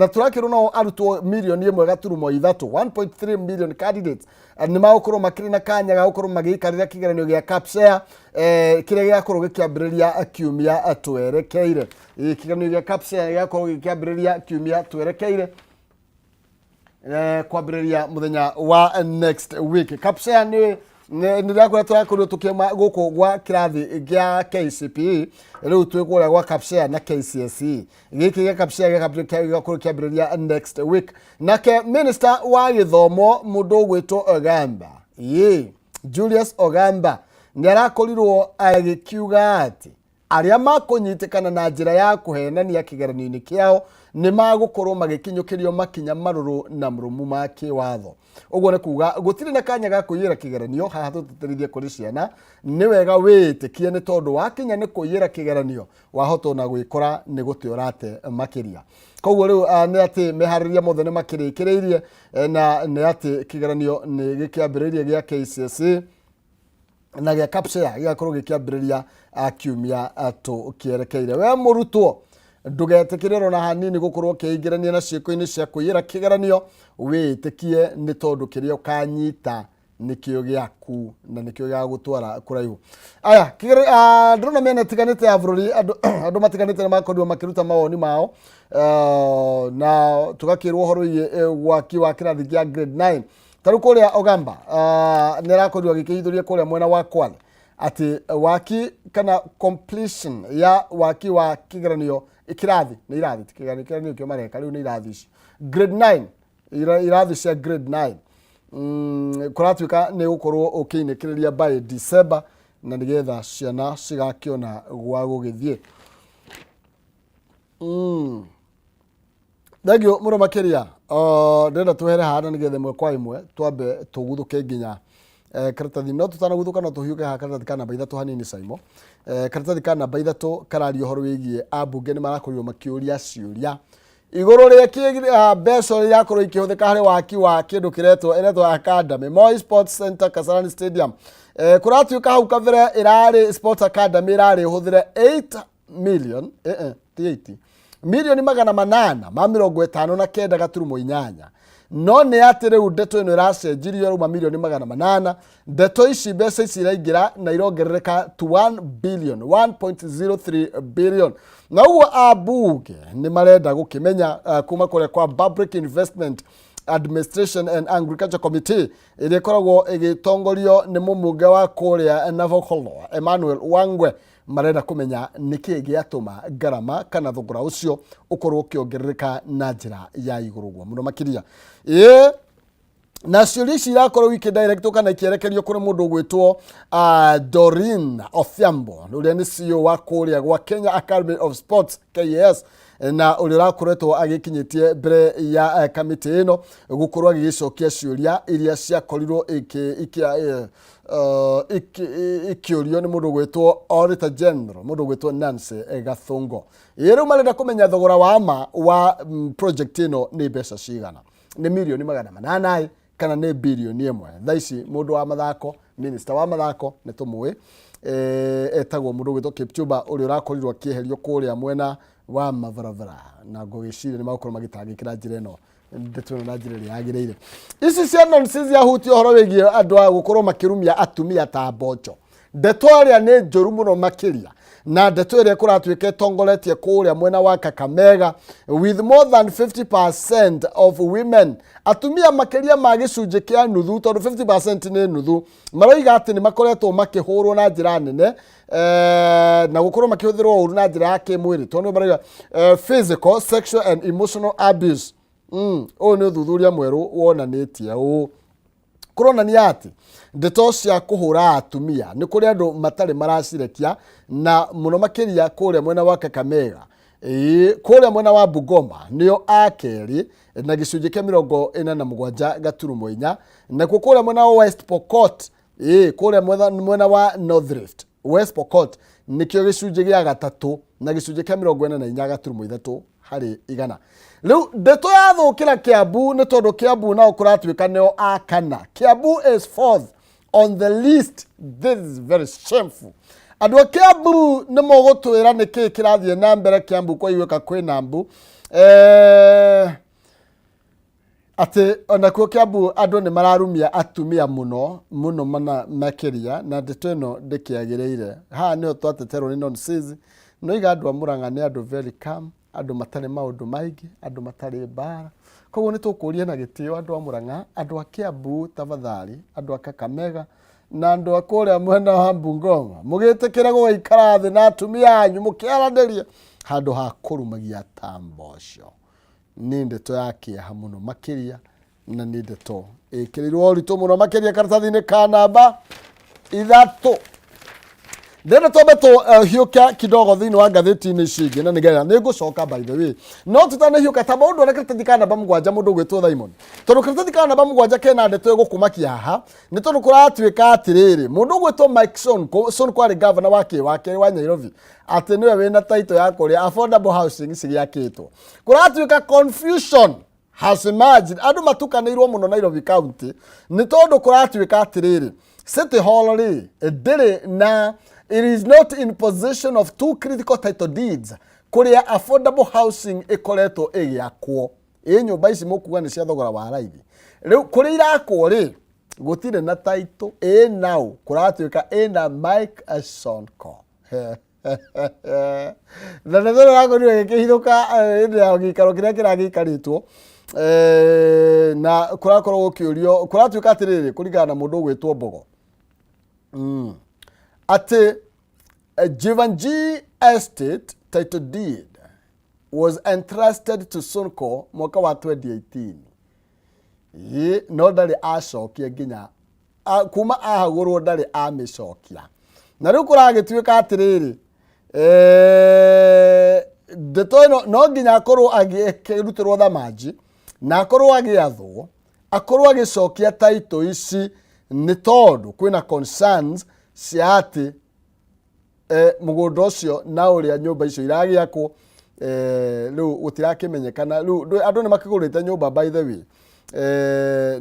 tũrakĩrwo no arutwo mirioni 1.3, 1.3 million candidates, nĩ magũkorwo makĩrĩ na kanya ga gũkorwo magĩikarĩra kĩgeranio gĩa KAPSEA, kĩrĩa gĩgakorwo gĩkĩambĩrĩria kiumia twerekeire. Kĩgeranio gĩa KAPSEA gĩgakorwo gĩkĩambĩrĩria kiumia twerekeire, kwambĩrĩria mũthenya wa next week. KAPSEA nĩ rĩakũrĩa tũrakorirwo tũkĩma gũkũ gwa kĩrathi gĩa KCPE, rĩu twĩ kũrĩa gwa KAPSEA na KCSE. Gĩkĩ gĩa KAPSEA gĩgakorwo kĩambĩrĩria next week. Nake minister wa gĩthomo, mũndũ ũgwĩtwo Ogamba, ĩĩ, Julius Ogamba, nĩ arakorirwo agĩkiuga atĩ arĩa makũnyitĩkana na njĩra ya kũhenania kĩgeranio-inĩ kĩao nĩ magũkorwo magĩkinyũkĩrio makinya marũrũ na mũrũmu ma kĩwatho. Ũguo nĩ kuga gũtirĩ na kanya ga kũiyĩra kĩgeranio. Haha tũtĩtĩrithie kũrĩ ciana, nĩ wega wĩĩtĩkie, nĩ tondũ wakinya nĩ kũiyĩra kĩgeranio wahota ona gwĩkora nĩ gũte ũrate makĩria. Koguo rĩu nĩ atĩ meharĩria mothe nĩ makĩrĩkĩrĩirie, na nĩ atĩ kĩgeranio nĩ gĩkĩambĩrĩirie gĩa KCSE na gĩa KAPSEA gĩgakorwo gĩkĩambĩrĩria kiumia tũkĩerekeire. We mũrutwo, ndũgetĩkĩre ona hanini gũkorwo ũkĩingĩrania na ciĩko-inĩ cia kũiyĩra kĩgeranio. Wĩĩtĩkie, nĩ tondũ kĩrĩa ũkanyita nĩkĩo gĩaku na nĩkĩo gĩgagũtwara kũraihu. Aya, ndĩrona mĩena ĩtiganĩte ya bũrũri andũ matiganĩte nĩ makorirwo makĩruta mawoni mao, na tũgakĩrwo ũhoro wĩgiĩ waki wa kĩrathi kĩa grade 9. Ta rĩu kũrĩa Ogamba nĩ arakorirwo agĩkĩhithũria kũrĩa mwena wa Kwale atĩ waki kana completion ya waki wa kĩgeranio kĩrathi, nĩ irathi, ti kĩgeranio, kĩgeranio kĩo mareka rĩu nĩ irathi ici grade 9, irathi cia grade 9, kũratuĩka nĩ gũkorwo ũkĩinĩkĩrĩria by December, na nĩgetha ciana cigakĩona gwa gũgĩthiĩ. Thengio mũno makĩria. Ndĩrenda twehere haha na nĩgetha ĩmwe kwa ĩmwe twambe tũguthũke nginya karatathi, no tũtanaguthũka no tũhiũke haha karatathi ka namba ithatũ hanini. Saimo, karatathi ka namba ithatũ kararia ũhoro wĩgiĩ ambunge nĩ marakorirwo makĩũria ciũria igũrũ rĩa mbeca ũrĩa irakorwo ikĩhũthĩka harĩ waki wa kĩndũ kĩretwo ĩretwo Academy Moi Sports Center, Kasarani Stadium. Kũratuĩka hau kabere ĩrarĩ Sports Academy ĩrarĩ ĩhũthĩre 8 million, ti 80 milioni, 859.8, no nĩ atĩ rĩu ndeto ĩno ĩracenjirio rauma milioni 800. Ndeto ici, mbeca ici iraingĩra na irongerereka to 1 billion, 1.03 billion, na ũguo ambunge nĩ marenda gũkĩmenya kuma kũrĩa kwa Public Investment Administration and Agriculture Committee ĩrĩa ĩkoragwo ĩgĩtongorio nĩ mũmbunge wa kũrĩa Navokolo Emmanuel Wangwe marenda kũmenya nĩkĩ gĩatũma ngarama kana thogora ũcio ũkorwo ũkĩongerereka na njĩra ya igũrũ ũguo mũno makĩria. Ĩĩ na ciũria ici irakorwo ikĩdirectwo kana ikĩerekerio kũrĩ mũndũ ũgwĩtwo Doreen Odhiambo ũrĩa nĩ CEO wa kũrĩa gwa Kenya Academy of Sports KAS na ũrĩa ũrakoretwo agĩkinyĩtie mbere ya kamĩtĩ ĩno gũkorwo agĩgĩcokia ciũria iria ciakorirwo ikĩũrio nĩ mũndũ ũgwĩtwo Auditor General mũndũ ũgwĩtwo Nancy Gathungo. Ĩ rĩu marenda kũmenya thogora wa ma wa project ĩno nĩ mbeca cigana, nĩ mirioni 800 kana nĩ birioni 1. Thaa ici mũndũ wa mathako, minister wa mathako nĩ tũmũĩ, etagwo mũndũ ũgwĩtwo Kipchumba ũrĩa ũrakorirwo akĩeherio kũrĩa mwena wa mabarabara, na ngũgĩciria nĩ magũkorwo magĩtangĩkĩra njĩra ĩno ndeto ĩno na njĩra ĩrĩa yagĩrĩire. Ici cia nonsense yahutia ũhoro wĩgiĩ andũ a gũkorwo makĩrumia atumia ta mboco, ndeto ĩrĩa nĩ njũru mũno makĩria, na ndeto ĩrĩa kũratuĩka ĩtongoretie kũrĩa mwena wa Kakamega with more than 50% of women, atumia makĩria ma gĩcunjĩ kĩa nuthu, tondũ 50% nĩ nuthu, maroiga atĩ nĩ makoretwo makĩhũrwo na njĩra nene na gũkorwo makĩhũthĩrwo ũru na njĩra ya kĩmwĩrĩ, tondũ maroiga physical, sexual and emotional abuse. Ũyũ nĩ ũthuthuria mwerũ wonanĩtie ũũ, kũronania atĩ ndeto cia kũhũra atumia nĩ kũrĩ andũ matarĩ maracirekia, na mũno makĩria kũrĩa mwena wa Kakamega. Ĩĩ, kũrĩa mwena wa Bungoma nĩo a kerĩ na gĩcunjĩ kĩa 47.4, nakuo kũrĩa mwena wa West Pokot, ĩĩ, kũrĩa mwena wa North Rift, West Pokot nĩkĩo gĩcunjĩ gĩa gatatũ na gĩcunjĩ kĩa 44.3 harĩ igana. Rĩu ndeto yathũkĩra Kiambu nĩ tondũ Kiambu nao kũratuĩka nĩo a kana. Kiambu is fourth on the list. This is very shameful. Andũ a Kiambu nĩ mũgũtwĩra nĩkĩĩ kĩrathiĩ na mbere Kiambu, kwaiguĩka kwĩna mbu atĩ onakuo Kiambu andũ nĩ mararumia atumia mũno mũno mana makĩria, na ndeto ĩno ndĩkĩagĩrĩire. Haha nĩho twateterwo nĩ nonsense. Noiga andũ a Murang'a nĩ andũ very calm, andũ matarĩ maũndũ maingĩ, andũ matarĩ mbara, koguo nĩ tũkũria na gĩtĩo andũ a Murang'a, andũ a Kiambu, tafadhali, andũ a Kakamega na andũ a kũrĩa mwena wa Bungoma, mũgĩtĩkĩre gũgaikara thĩ na atumia anyu mũkĩaranĩria handũ ha kũrumagia ta mboco. Nĩ ndeto ya kĩeha mũno makĩria, na nĩ ndeto ĩkĩrĩirwo ũritũ mũno makĩria karatathi-inĩ ka namba 3. Ndĩrenda twambe tũhiũke kidogo thĩinĩ wa ngathĩti-inĩ ici ingĩ, na nĩgetha nĩ ngũcoka by the way, no tũtanahiũka ta maũndũ arĩa karatathi ka namba 7 mũndũ ũgwĩtwo Simon, tondũ karatathi ka namba 7 kena ndeto ĩgũkũmakia haha, nĩ tondũ kũratuĩka atĩrĩrĩ, mũndũ ũgwĩtwo Mike Sonko, Sonko arĩ gavana wa kĩ wa kerĩ wa Nairobi, atĩ nĩwe wĩna title ya kũrĩa affordable housing cigĩakĩtwo. Kũratuĩka confusion has emerged, andũ matukanĩirwo mũno Nairobi County, nĩ tondũ kũratuĩka atĩrĩrĩ, City Hall rĩ ndĩrĩ na, it is not in possession of two critical title deeds kũrĩa affordable housing ĩkoretwo ĩgĩakwo. Ĩ nyũmba ici mũkuga nĩ cia thogora wa raithi, rĩu kũrĩa irakwo rĩ gũtirĩ na title. Ĩ nau kũratuĩka ĩna Mike Sonko, na ndeto ĩno ĩrakorirwo ĩgĩkĩhithũka hĩndĩ ya gĩikaro kĩrĩa kĩragĩikarĩtwo, na kũrakorwo gũkĩũrio, kũratuĩka atĩrĩrĩ, kũringana na mũndũ ũgwĩtwo Mbogo, atĩ Jeevanjee Estate title deed was entrusted to Sonko mwaka wa 2018. Ĩ, no ndarĩ acokia nginya kuma ahagũrwo, ndarĩ amĩcokia, na rĩu kũragĩtuĩka atĩrĩrĩ, ndeto ĩno no nginya akorwo akĩrutĩrwo thamanji na akorwo agĩathwo akorwo agĩcokia title ici, nĩ tondũ kwĩna concerns cia atĩ mũgũnda ũcio na ũrĩa nyũmba icio iragĩakwo, rĩu gũtirakĩmenyekana. Rĩu andũ nĩ makĩgũrĩte nyũmba by the way,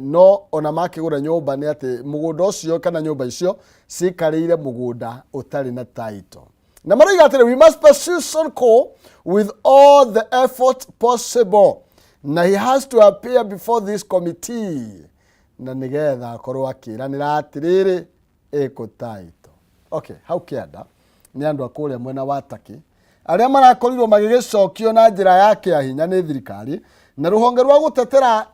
no ona makĩgũra nyũmba nĩ atĩ mũgũnda ũcio kana nyũmba icio cikarĩire mũgũnda ũtarĩ na title, na maroiga atĩrĩ, we must pursue Sonko with all the effort possible, na he has to appear before this committee, na nĩgetha akorwo akĩranĩra atĩrĩrĩ ĩkũ title. Okay, hau kĩanda nĩ andũ a kũrĩa mwena wa Turkey arĩa marakorirwo magĩgĩcokio na njĩra ya kĩahinya nĩ thirikari. Na rũhonge rwa gũtetera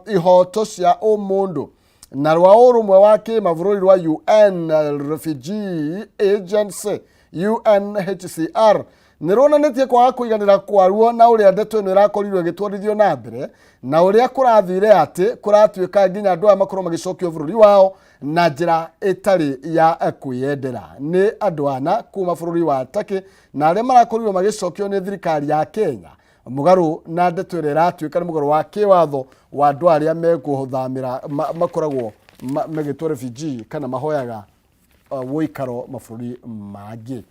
ihoto cia ũmũndũ na rwa ũrũmwe wa kĩmabũrũri rwa UN Refugee Agency, UNHCR, nĩ ruonanĩtie kwaga kũiganĩra kwaruo na ũrĩa ndeto ĩno ĩrakorirwo ĩgĩtwarithio na mbere na ũrĩa kũrathire atĩ kũratuĩka nginya andũ aya makorwo magĩcokio bũrũri wao na njĩra ĩtarĩ ya kwĩyendera. Nĩ andũ ana kuma bũrũri wa Turkey na arĩa marakorirwo magĩcokio nĩ thirikari ya Kenya mũgarũ na ndeto ĩrĩa ĩratuĩka nĩ mũgarũ wa kĩwatho wa andũ arĩa megũthamĩra makoragwo magĩtwo refugee kana mahoyaga ũikaro mabũrũri mangĩ.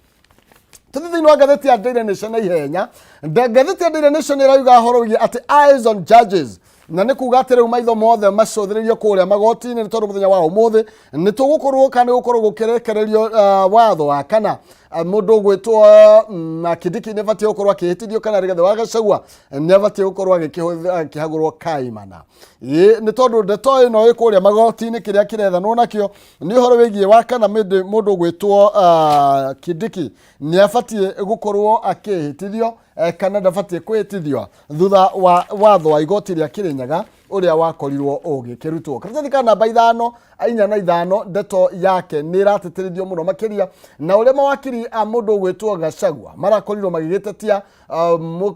Tũthiĩ thĩinĩ wa ngathĩti ya Daily Nation na ihenya. Ngathĩti ya Daily Nation ĩrauga ũhoro wĩgiĩ atĩ eyes on judges, na nĩ kuga atĩ rĩu maitho mothe macũthĩrĩrio kũrĩa magoti-inĩ, nĩ tondũ mũthenya wa ũmũthĩ nĩ tũgũkorwo kana nĩ gũkorwo gũkĩrekererio watho wa kana mũndũ ũgwĩtwo Kindiki nĩ abatiĩ gũkorwo akĩhĩtithio kana Rigathĩ wa Gachagua nĩ abatiĩ gũkorwo akĩhagũrwo kaimana. Ĩĩ, nĩ tondũ ndeto ĩno ĩ kũrĩa magoti-inĩ, kĩrĩa kĩrethanwo nakĩo nĩ ũhoro wĩgiĩ wa kana mũndũ ũgwĩtwo Kindiki nĩ abatiĩ gũkorwo akĩhĩtithio kana ndabatiĩ kwĩhĩtithio thutha wa watho wa igoti rĩa Kĩrĩnyaga ũrĩa wakorirwo ũgĩkĩrutwo. Karatathi ka namba 5, 4 na 5, ndeto yake nĩ ĩratĩtĩrithio mũno makĩria na ũrĩa mawakiri a mũndũ ũgwĩtwo Gachagua marakorirwo magĩgĩtetia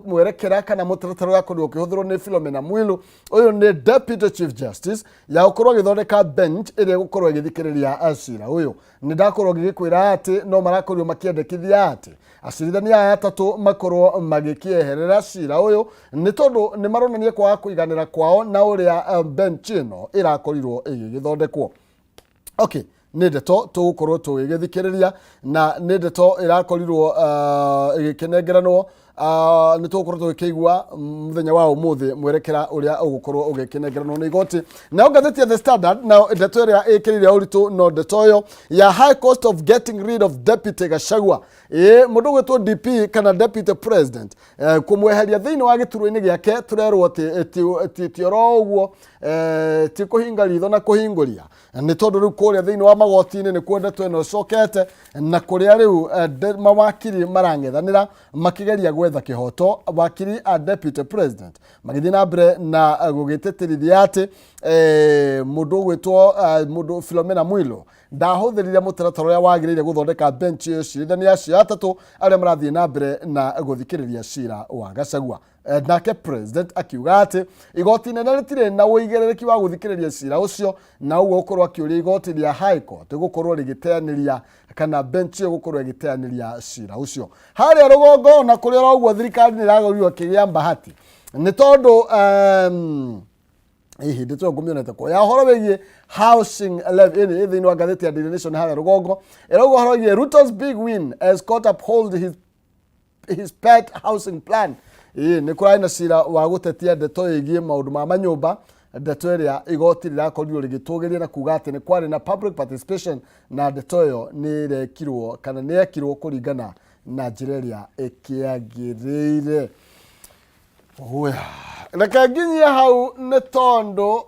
mwerekera kana mũtaratara ũrĩa wakorirwo ũkĩhũthĩrwo nĩ Philomena Mwilu, ũyũ nĩ Deputy Chief Justice, ya gũkorwo agĩthondeka bench ĩrĩa ĩgũkorwo ĩgĩthikĩrĩria cira ũyũ. Nĩ ndakorwo ngĩgĩkwĩra atĩ no marakorirwo makĩendekithia atĩ acirithania aya atatũ makorwo magĩkĩeherera cira ũyũ, nĩ tondũ nĩ maronania kwaga kũiganĩra kwao na ũrĩa bench ĩno ĩrakorirwo ĩgĩgĩthondekwo. Okay, nĩ ndeto tũgũkorwo tũgĩgĩthikĩrĩria na nĩ ndeto ĩrakorirwo ĩgĩkĩnengeranwo. Nĩ tũgũkorwo tũgĩkĩigua mũthenya wa ũmũthĩ mwerekera ũrĩa ũgũkorwo ũgĩkĩnengeranwo nĩ igoti. Nayo ngathĩti ya The Standard, nayo ndeto ĩrĩa ĩkĩrĩire ũritũ no ndeto ĩyo ya high cost of getting rid of Deputy Gachagua. Ĩĩ, mũndũ ũgwĩtwo DP kana Deputy President, kũmweheria thĩinĩ wa gĩturwa-inĩ gĩake, tũrerwo atĩ ti oro ũguo, ti kũhinga ritho na kũhingũria, nĩ tondũ rĩu kũrĩa thĩinĩ wa magoti-inĩ nĩkuo ndeto ĩno ĩcokete, na kũrĩa rĩu mawakiri marang'ethanĩra makĩgeria gwetha kĩhoto. Wakiri a Deputy President magĩthiĩ na mbere na gũgĩtĩtĩrithia atĩ mũndũ ũgwĩtwo mũndũ Philomena Mwilu ndahũthĩrire mũtaratara ũrĩa wagĩrĩire gũthondeka bench ĩyo. Cirithania acio atatũ arĩa marathiĩ na mbere na gũthikĩrĩria cira wa Gachagua. Nake President akiuga atĩ igoti inene rĩtirĩ na ũigĩrĩrĩki wa gũthikĩrĩria cira ũcio, na ũguo gũkorwo akĩũria igoti rĩa High Court gũkorwo rĩgĩteanĩria kana bench ĩyo gũkorwo ĩgĩteanĩria cira ũcio. Harĩa rũgongo na kũrĩa oro ũguo thirikari nĩ ĩragorirwo ĩkĩgĩa mbahati, nĩ tondũ hihi ndĩ ngũmĩonete kũ ya ũhoro wĩgiĩ housing levy ĩnĩ thĩinĩ wa ngathĩti ya Daily Nation harĩa rũgongo, ĩrauga ũhoro wĩgiĩ Ruto's big win as court uphold his pet housing plan. Ĩĩ, nĩ kũrarĩ na cira wa gũtetia ndeto ĩgiĩ maũndũ ma manyũmba, ndeto ĩrĩa igoti rĩrakorirwo rĩgĩtũgĩria na kuga atĩ nĩ kwarĩ na public participation na ndeto ĩyo nĩ ĩrekirwo kana nĩ yekirwo kũringana na njĩra ĩrĩa ĩkĩagĩrĩire. Oya, reke nginyie hau nĩ tondũ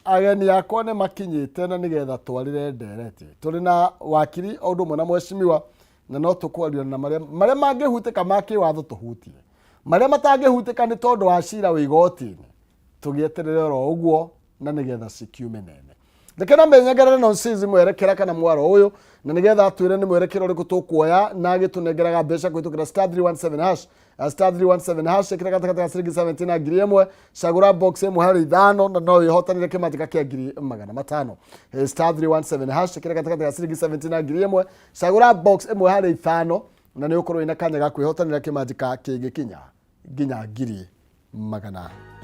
ageni akwa nĩ makinyĩte na nĩgetha twarĩre ndereti. Tũrĩ na wakiri o ũndũ ũmwe na mwecimiwa, na no tũkwaria na marĩa mangĩhutĩka ma kĩwatho tũhutie, marĩa matangĩhutĩka nĩ tondũ wa cira wĩ igoti-inĩ tũgĩeterere oro ũguo na nĩgetha cikiume nene. Reke na menyengerere nonsense mwerekera kana mwaro ũyũ, na nĩgetha atwĩre nĩ mwerekera ũrĩkũ tũkuoya, na agĩtũnengeraga mbeca kũhĩtũkĩra *317#, *317#. Ĩkĩra gatagatĩ ga ciringi 70 na 1000, cagũra box ĩmwe harĩ ithano na no wĩhotanĩre kĩmanjĩka kĩa 500,000. *317#, ĩkĩra gatagatĩ ga ciringi 70 na 1000, cagũra box ĩmwe harĩ ithano na nĩ ũkorwo wĩna kanya ga kwĩhotanĩra kĩmanjĩka kĩngĩkinya nginya 500,000.